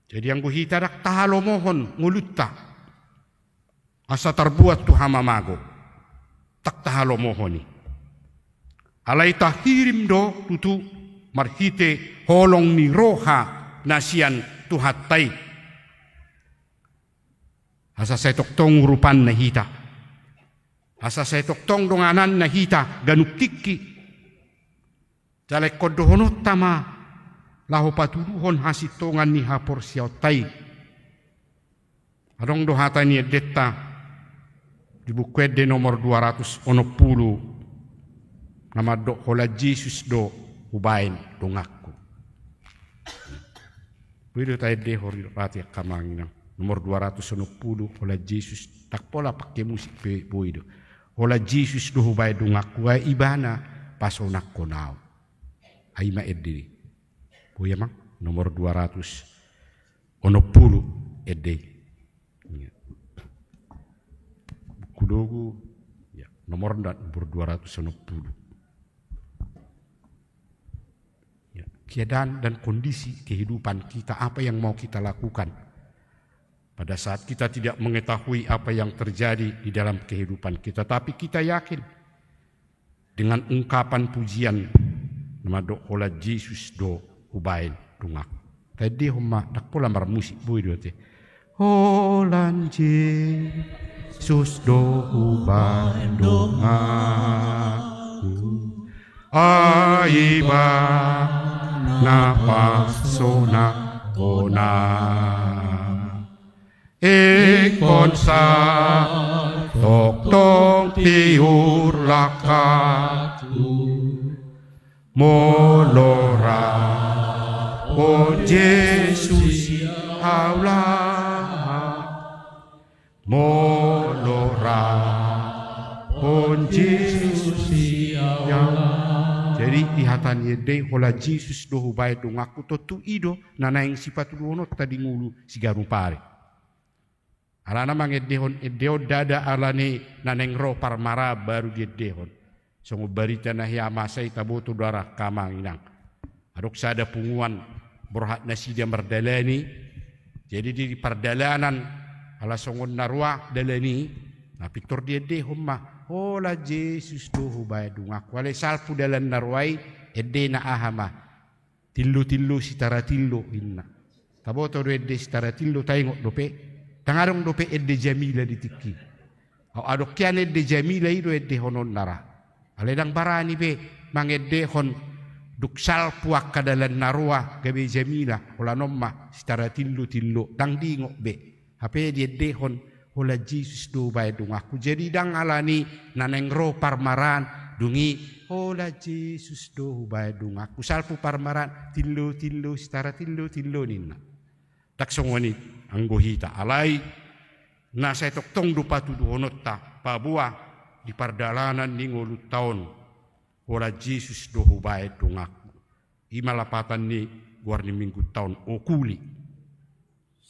Jadi anggo hita ndang tahalomohon ngolunta asa tarbuat tu hamamago, ndang tahalomohon i. Alai tahirim do tutu marhite holong ni roha na sian Tuhanta i. Asa sai tongtong urupanna hita. Asa sai tongtong dongananna hita ganup tingki. Jala ingkon dohononta ma laho patuduhon hasintongan ni haporseaonta i. Adong do hata ni endenta di Buku Ende nomor dua ratus onom pulu, na mandok: Holan Jesus do hubaen donganku. Boi do taendehon i, rate angka amang inang. Nomor dua ratus onom pulu, Holan Jesus. Ndang pola pake musik pe boi do. Holan Jesus do hubaen donganku, ai Ibana pasonanghon au. Ai ma ende i. Boi, amang, nomor dua ratus onom pulu ende i. Iya. Buku dogu, ya, nomor nda, nomor dua ratus onom pulu. Ya, keadaan dan kondisi kehidupan kita, apa yang mau kita lakukan pada saat kita tidak mengetahui apa yang terjadi di dalam kehidupan kita, tapi kita yakin dengan ungkapan pujian na mandok: Holan Jesus do hubaen donganku. Taendehon ma, ndang pola marmusik, boi do ate. Holan Jesus do hubaen donganku, ai Ibana pasonanghon au. Ingkon sai tongtong tiur langkatku, molo rap on Jesus i, au laho. Molo rap on Jesus i, au laho. Jadi, di hata ni ende i, Holan Jesus do hubaen donganku, tontu i do na naeng sipatuduhononta di ngolu siganup ari. Alana mangendehon ende on ndada alani na naeng ro parmaraan baru diendehon. Songon barita na hea masa i, taboto do ra angka amang inang. Adong sada punguan borhat nasida mardalani. Jadi di pardalanan, ala songon na roa dalan i, na pintor diendehon ma: Holan Jesus do hubaen donganku. Alai salpu dalan na roa i, endena aha ma? Tillo-tillo sitara tillo, ninna. Taboto do ende sitara tillo, taingot dope? Ndang adong dope ende Jamila di tingki. Au adong hian ende Jamila i do endehononna ra. Alai ndang barani be mangendehon dung salpu angka dalan na roa gabe Jamila, holan on ma sitara tillo-tillo, ndang diingot be. Hape diendehon: Holan Jesus do hubaen donganku. Jadi ndang alani na naeng ro parmaraan, dung i: Holan Jesus do hubaen donganku. Salpu parmaraan, tillo-tillo sitara tillo-tillo, ninna. Ndang songon i anggo hita. Alai na sai tongtong do patuduhononta paboa di pardalanan ni ngolunta on: Holan Jesus do hubaen donganku. I ma lapatan ni goar ni Minggunta on, okuli.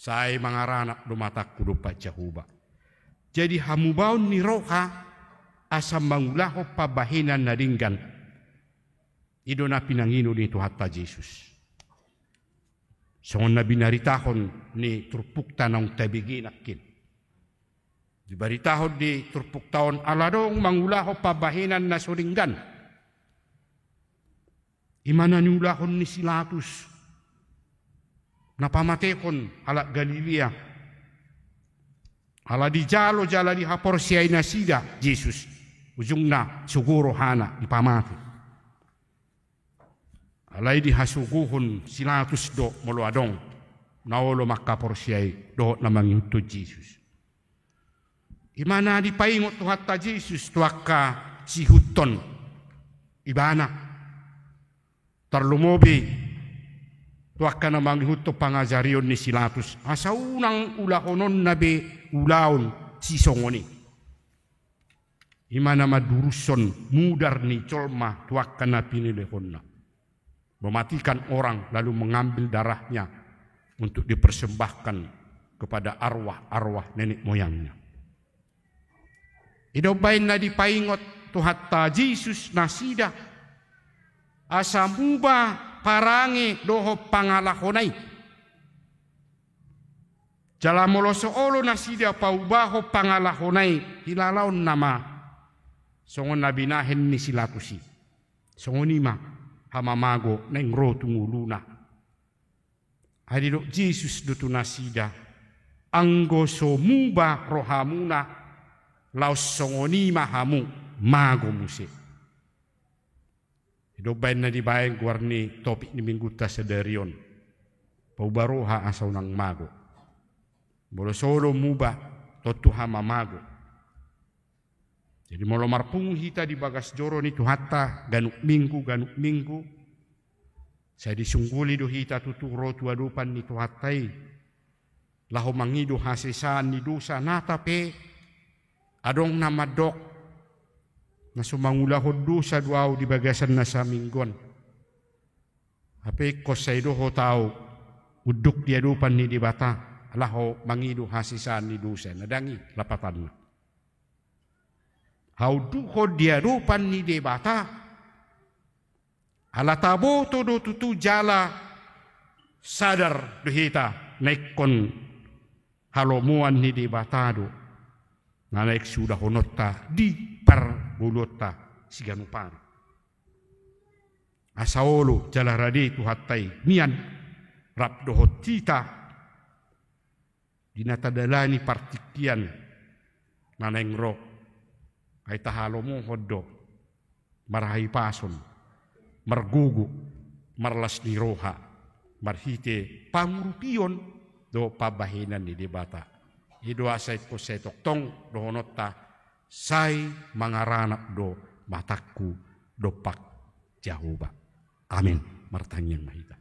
Sai mangaranap do matangku dompak Jahowa. Jadi hamubaon ni roha asa mangulahon pambahenan na denggan, i do na pinangido ni Tuhanta Jesus. Songon na binaritahon ni turpukta naung tabege nangkin. Dibaritahon di turpukta on ala adong mangulahon pambahenan na so denggan. I ma na niulahon ni si Latus, na pamatehon halak Galilea, ala dijalo jala dihaporseai nasida Jesus, ujungna sogo rohana, dipamate. Alai dihasogohon si Latus do molo adong na olo manghaporseai dohot na mangihuthon Jesus. I ma na dipaingot Tuhanta Jesus tu angka siihuthon Ibana, tarlumobi tu angka na mangihuthon pangajarion ni si Latus, asa unang ulahononna be ulaon sisongon i. I ma na mandurushon mudar ni jolma tu angka na pinilehonna. Mematikan orang lalu mengambil darahnya untuk dipersembahkan kepada arwah-arwah nenek moyangnya. I do umbahen na dipaingot Tuhanta Jesus nasida asa muba parange dohot pangalahona i. Jala molo so olo nasida paubahon pangalahona i, hilalaonna ma songon na binahen ni si Latus i. Songon i ma hamamago naeng ro tu ngoluna. Ai didok Jesus do tu nasida: Anggo so muba rohamuna, laos songon i ma hamu, mago muse. Dombaen na dibaen goar ni topik ni minggunta sadari on. Pauba roha asa unang mago. Molo so do muba, tontu hama mago. Jadi molo marpungu hita di bagas joro ni Tuhanta, ganup minggu, ganup minggu, sai disungguli do hita tutu ro tu adopan ni Tuhanta i. Laho mangido hasesaan ni dosa nata pe, adong na mandok, na so mangulahon dosa do au di bagasan na saminggu on. Hape ingkon sai dohot au unduk di adopan ni Debata, laho mangido hasesaan ni dosa, na dang i lapatanna. Haundukhon di adopan ni Debata, ala taboto do tutu jala sadar do hita, na ingkon halomoan ni Debata do na naeng siulahononta di parngoluonta siganup ari. Asa olo jala rade Tuhanta i mian rap dohot hita di na tadalani partingkian na naeng ro. Ai tahalomohon do marhahipason, margogo, marlas ni roha, marhite pangurupion dohot pambahenan ni Debata. I do asa ingkon sai tongtong dohononta, sai mangaranap do matangku dompak Jahowa. Amin. Martangiang ma hita.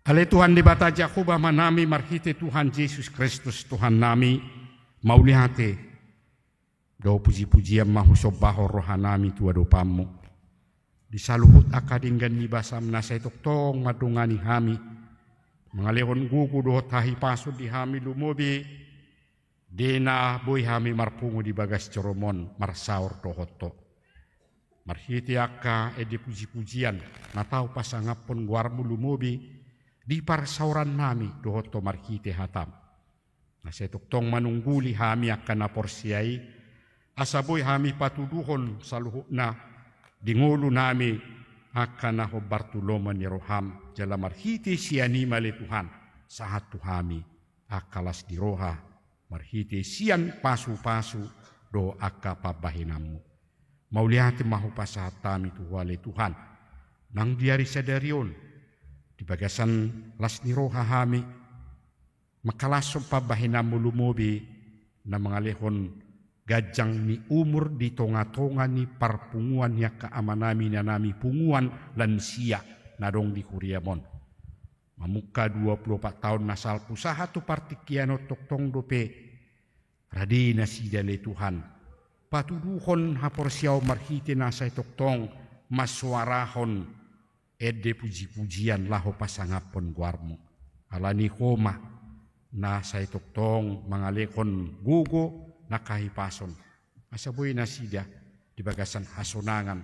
Ale Tuhan Debata Jahowa Amanami, marhite Tuhan Jesus Kristus Tuhannami, mauliate do pujipujian ma husombahon rohanami tu adopanmu. Di saluhut angka denggan ni basam na sai tongtong mandongani hami, mangalehon gogo dohot hahipason di hami lumobi, di na boi hami marpungu di bagas joromu on marsaor dohot Ho. Marhite angka ende pujipujian na tau pasangaphon goarmu lumobi di parsaorannami dohot Ho marhite hatam. Na sai tongtong manungguli hami angka na porsea i, asa boi hami patuduhon saluhutna di ngolunami angka na hombar tu lomo ni roham, jala marhite sian i ma ale Tuhan, sahat tu hami angka las ni roha, marhite sian pasupasu dohot angka pambahenanmu. Mauliate ma hupasahat hami tu Ho ale Tuhan, nang di ari sadari on, di bagasan las ni roha hami, mangkalashon pambahenanmu lumobi, na mangalehon ganjang ni umur di tongatonga ni parpunguan ni angka amanami inanami punguan lansia na adong di huriam on. Mamungka dua pulu opat taon na salpu sahat tu partingkian on tongtong dope rade nasida ale Tuhan patuduhon haporseaon marhite na sai tongtong mansoarahon ende pujipujian laho pasangaphon goarmu. Ala ni Ho ma na sai tongtong mangalehon gogo nang hahipason, asa boi nasida di bagasan hasonangan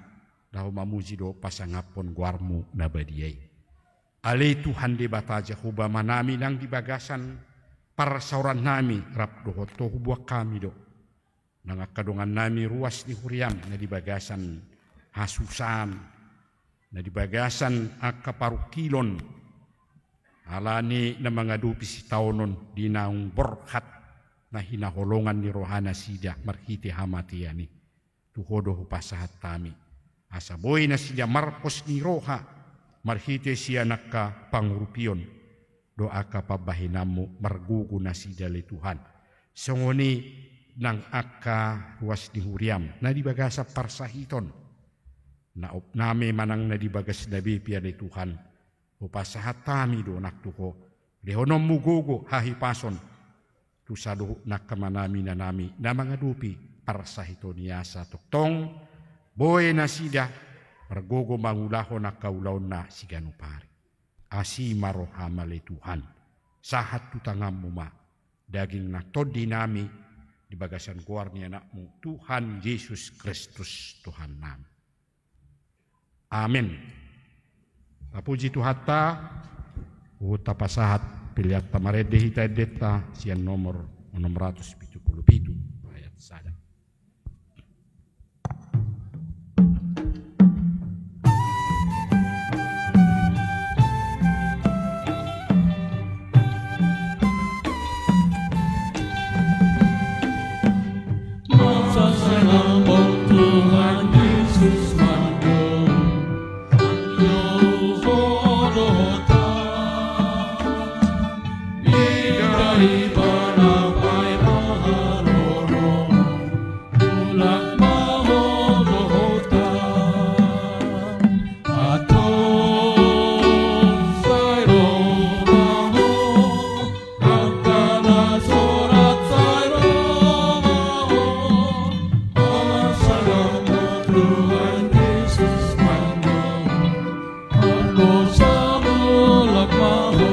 laho mamuji dohot pasangaphon goarmu na badia i. Ale Tuhan Debata Jahowa Amanami, nang di bagasan parsaorannami rap dohot Ho huboan hami do nang angka dongannami ruas ni huriam na di bagasan hasusaan, na di bagasan angka parungkilon, ala ni na mangadopi sitaonon di naung borhat na hinaholongan ni rohanasida marhite hamatean i. Tu Ho do hupasahat hami, asa boi nasida marpos ni roha marhite sian angka pangurupion dohot angka pambahenanmu, margogo nasida ale Tuhan. Songon i nang angka ruas ni huriam na di bagasan parsahiton, na opnami manang na di bagasna be ale Tuhan, hupasahat hami do nang tu Ho, lehononmu gogo hahipason tu saluhut nang angka amanami inanami na mangadopi parsahiton i, asa tongtong boi nasida margogo mangulahon angka ulaonna siganup ari. Asi ma roham ale Tuhan, sahat tu tanganmu ma daging nang tondinami di bagasan goar ni Anakmu Tuhan Jesus Kristus Tuhannami. Amen. Tapuji Tuhanta, huhut tapasahat pelean ta marende hita endenta sian nomor onom ratus pitu pulu pitu, ayat sada. Masa sai lambok Tuhan Yesus mandok. Ibana paima haroro, mulak ma ho dohot au. Antong sai ro ma ho, angka na sorat sai ro ma ho. Pasalamon Tuhan Jesus ma ho. Mardosa mulak ma ho.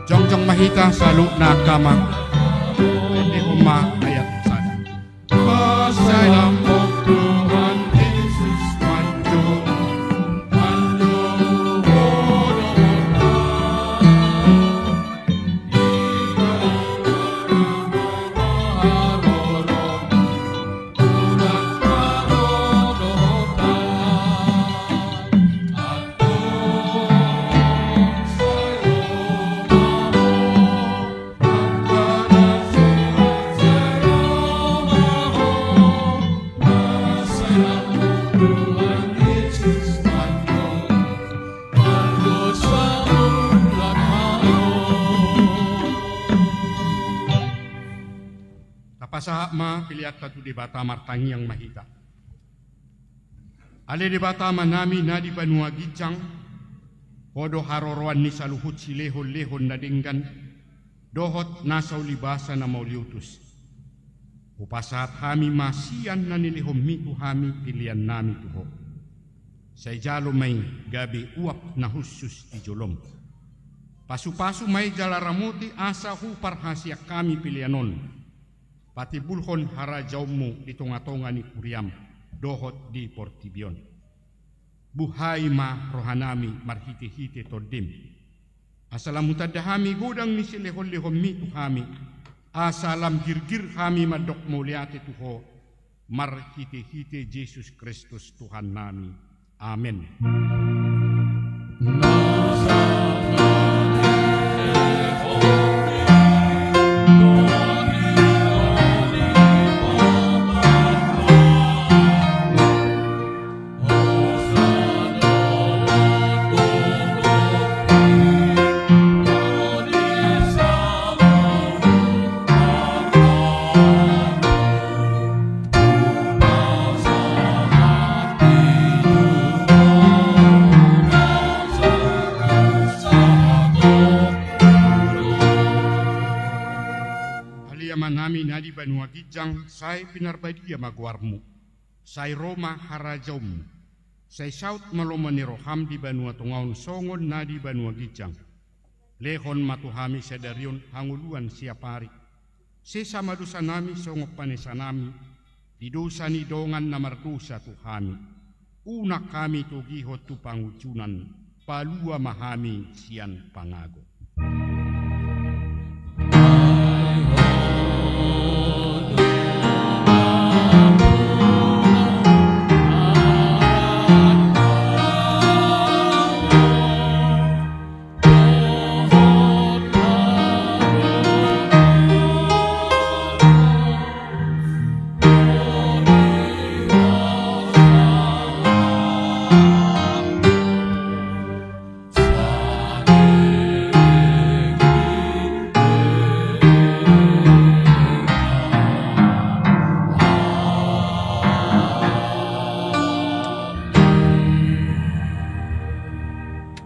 Jongjong ma hita saluhutna angka amang. Ende homa ayat sada. Pasahat ma peleanta tu Debata, martangiang ma hita. Ale Debata Amanami na di banua ginjang, Ho do haroroan ni saluhut silehonlehon na denggan dohot nasa ulibasa na mauliutus. Hupasahat hami ma sian na nilehonMi tu hami peleannami tu Ho. Sai jalo ma i gabe uap na hushus di joloM. Pasupasu ma i jala ramoti asa huparhaseang hami pelean on. Patimbulhon harajaonMu di tongatonga ni huriaM dohot di portibi on. Buhai ma rohanami marhitehite TondiM. Asa lam hutanda hami godang ni silehonlehonMi tu hami. Asa lam girgir hami mandok mauliate tu Ho. Marhitehite Jesus Kristus Tuhannami. Amen. Ale Amanami na di banua ginjang, sai pinarbadia ma goarMu. Sai ro ma harajaonMu. Sai saut ma lomo ni rohaM di banua tonga on songon na di banua ginjang. Lehon ma tu hami sadari on hangoluan siapari. Sesa ma dosanami songon panesanami di dosa ni dongan na mardosa tu hami. Unang hami togihon tu pangunjunan, palua ma hami sian pangago.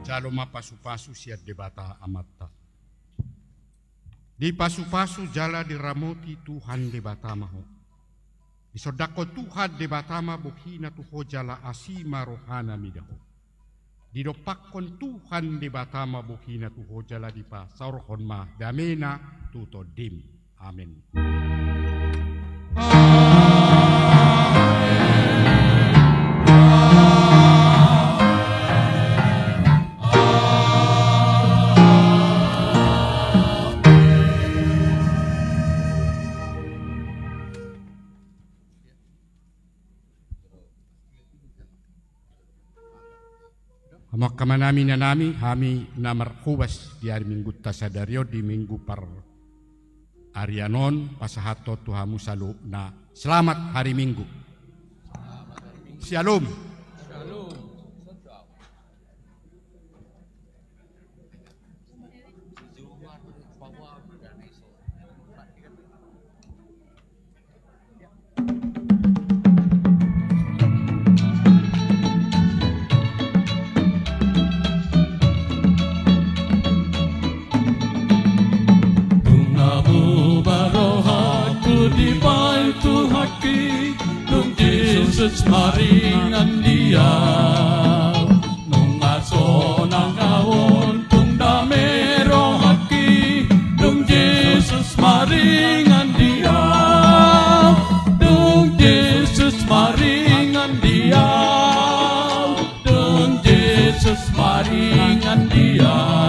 Jalo ma pasupasu sian Debata Amanta. Dipasupasu jala diramoti Tuhan Debata ma ho. Disondangkon Tuhan Debata ma bohina tu ho jala asi ma rohana mida ho. Didompakkon Tuhan Debata ma bohina tu ho jala dipasaorhon ma damena tu tondim. Amen. Hamu angka amanami, inanami, hami na marhobas di ari Minggunta sadari on, di Minggu pararian on, pasahathon tu hamu saluhutna. Selamat hari Minggu. Syalom. Dung na bubar rohangku dibahen Tuhanki, dung Jesus maringan di ahu. Nunga sonang ahu on, dung dame rohangki, dung Jesus maringan di ahu. Dung Jesus maringan di ahu. Dung Jesus maringan di ahu.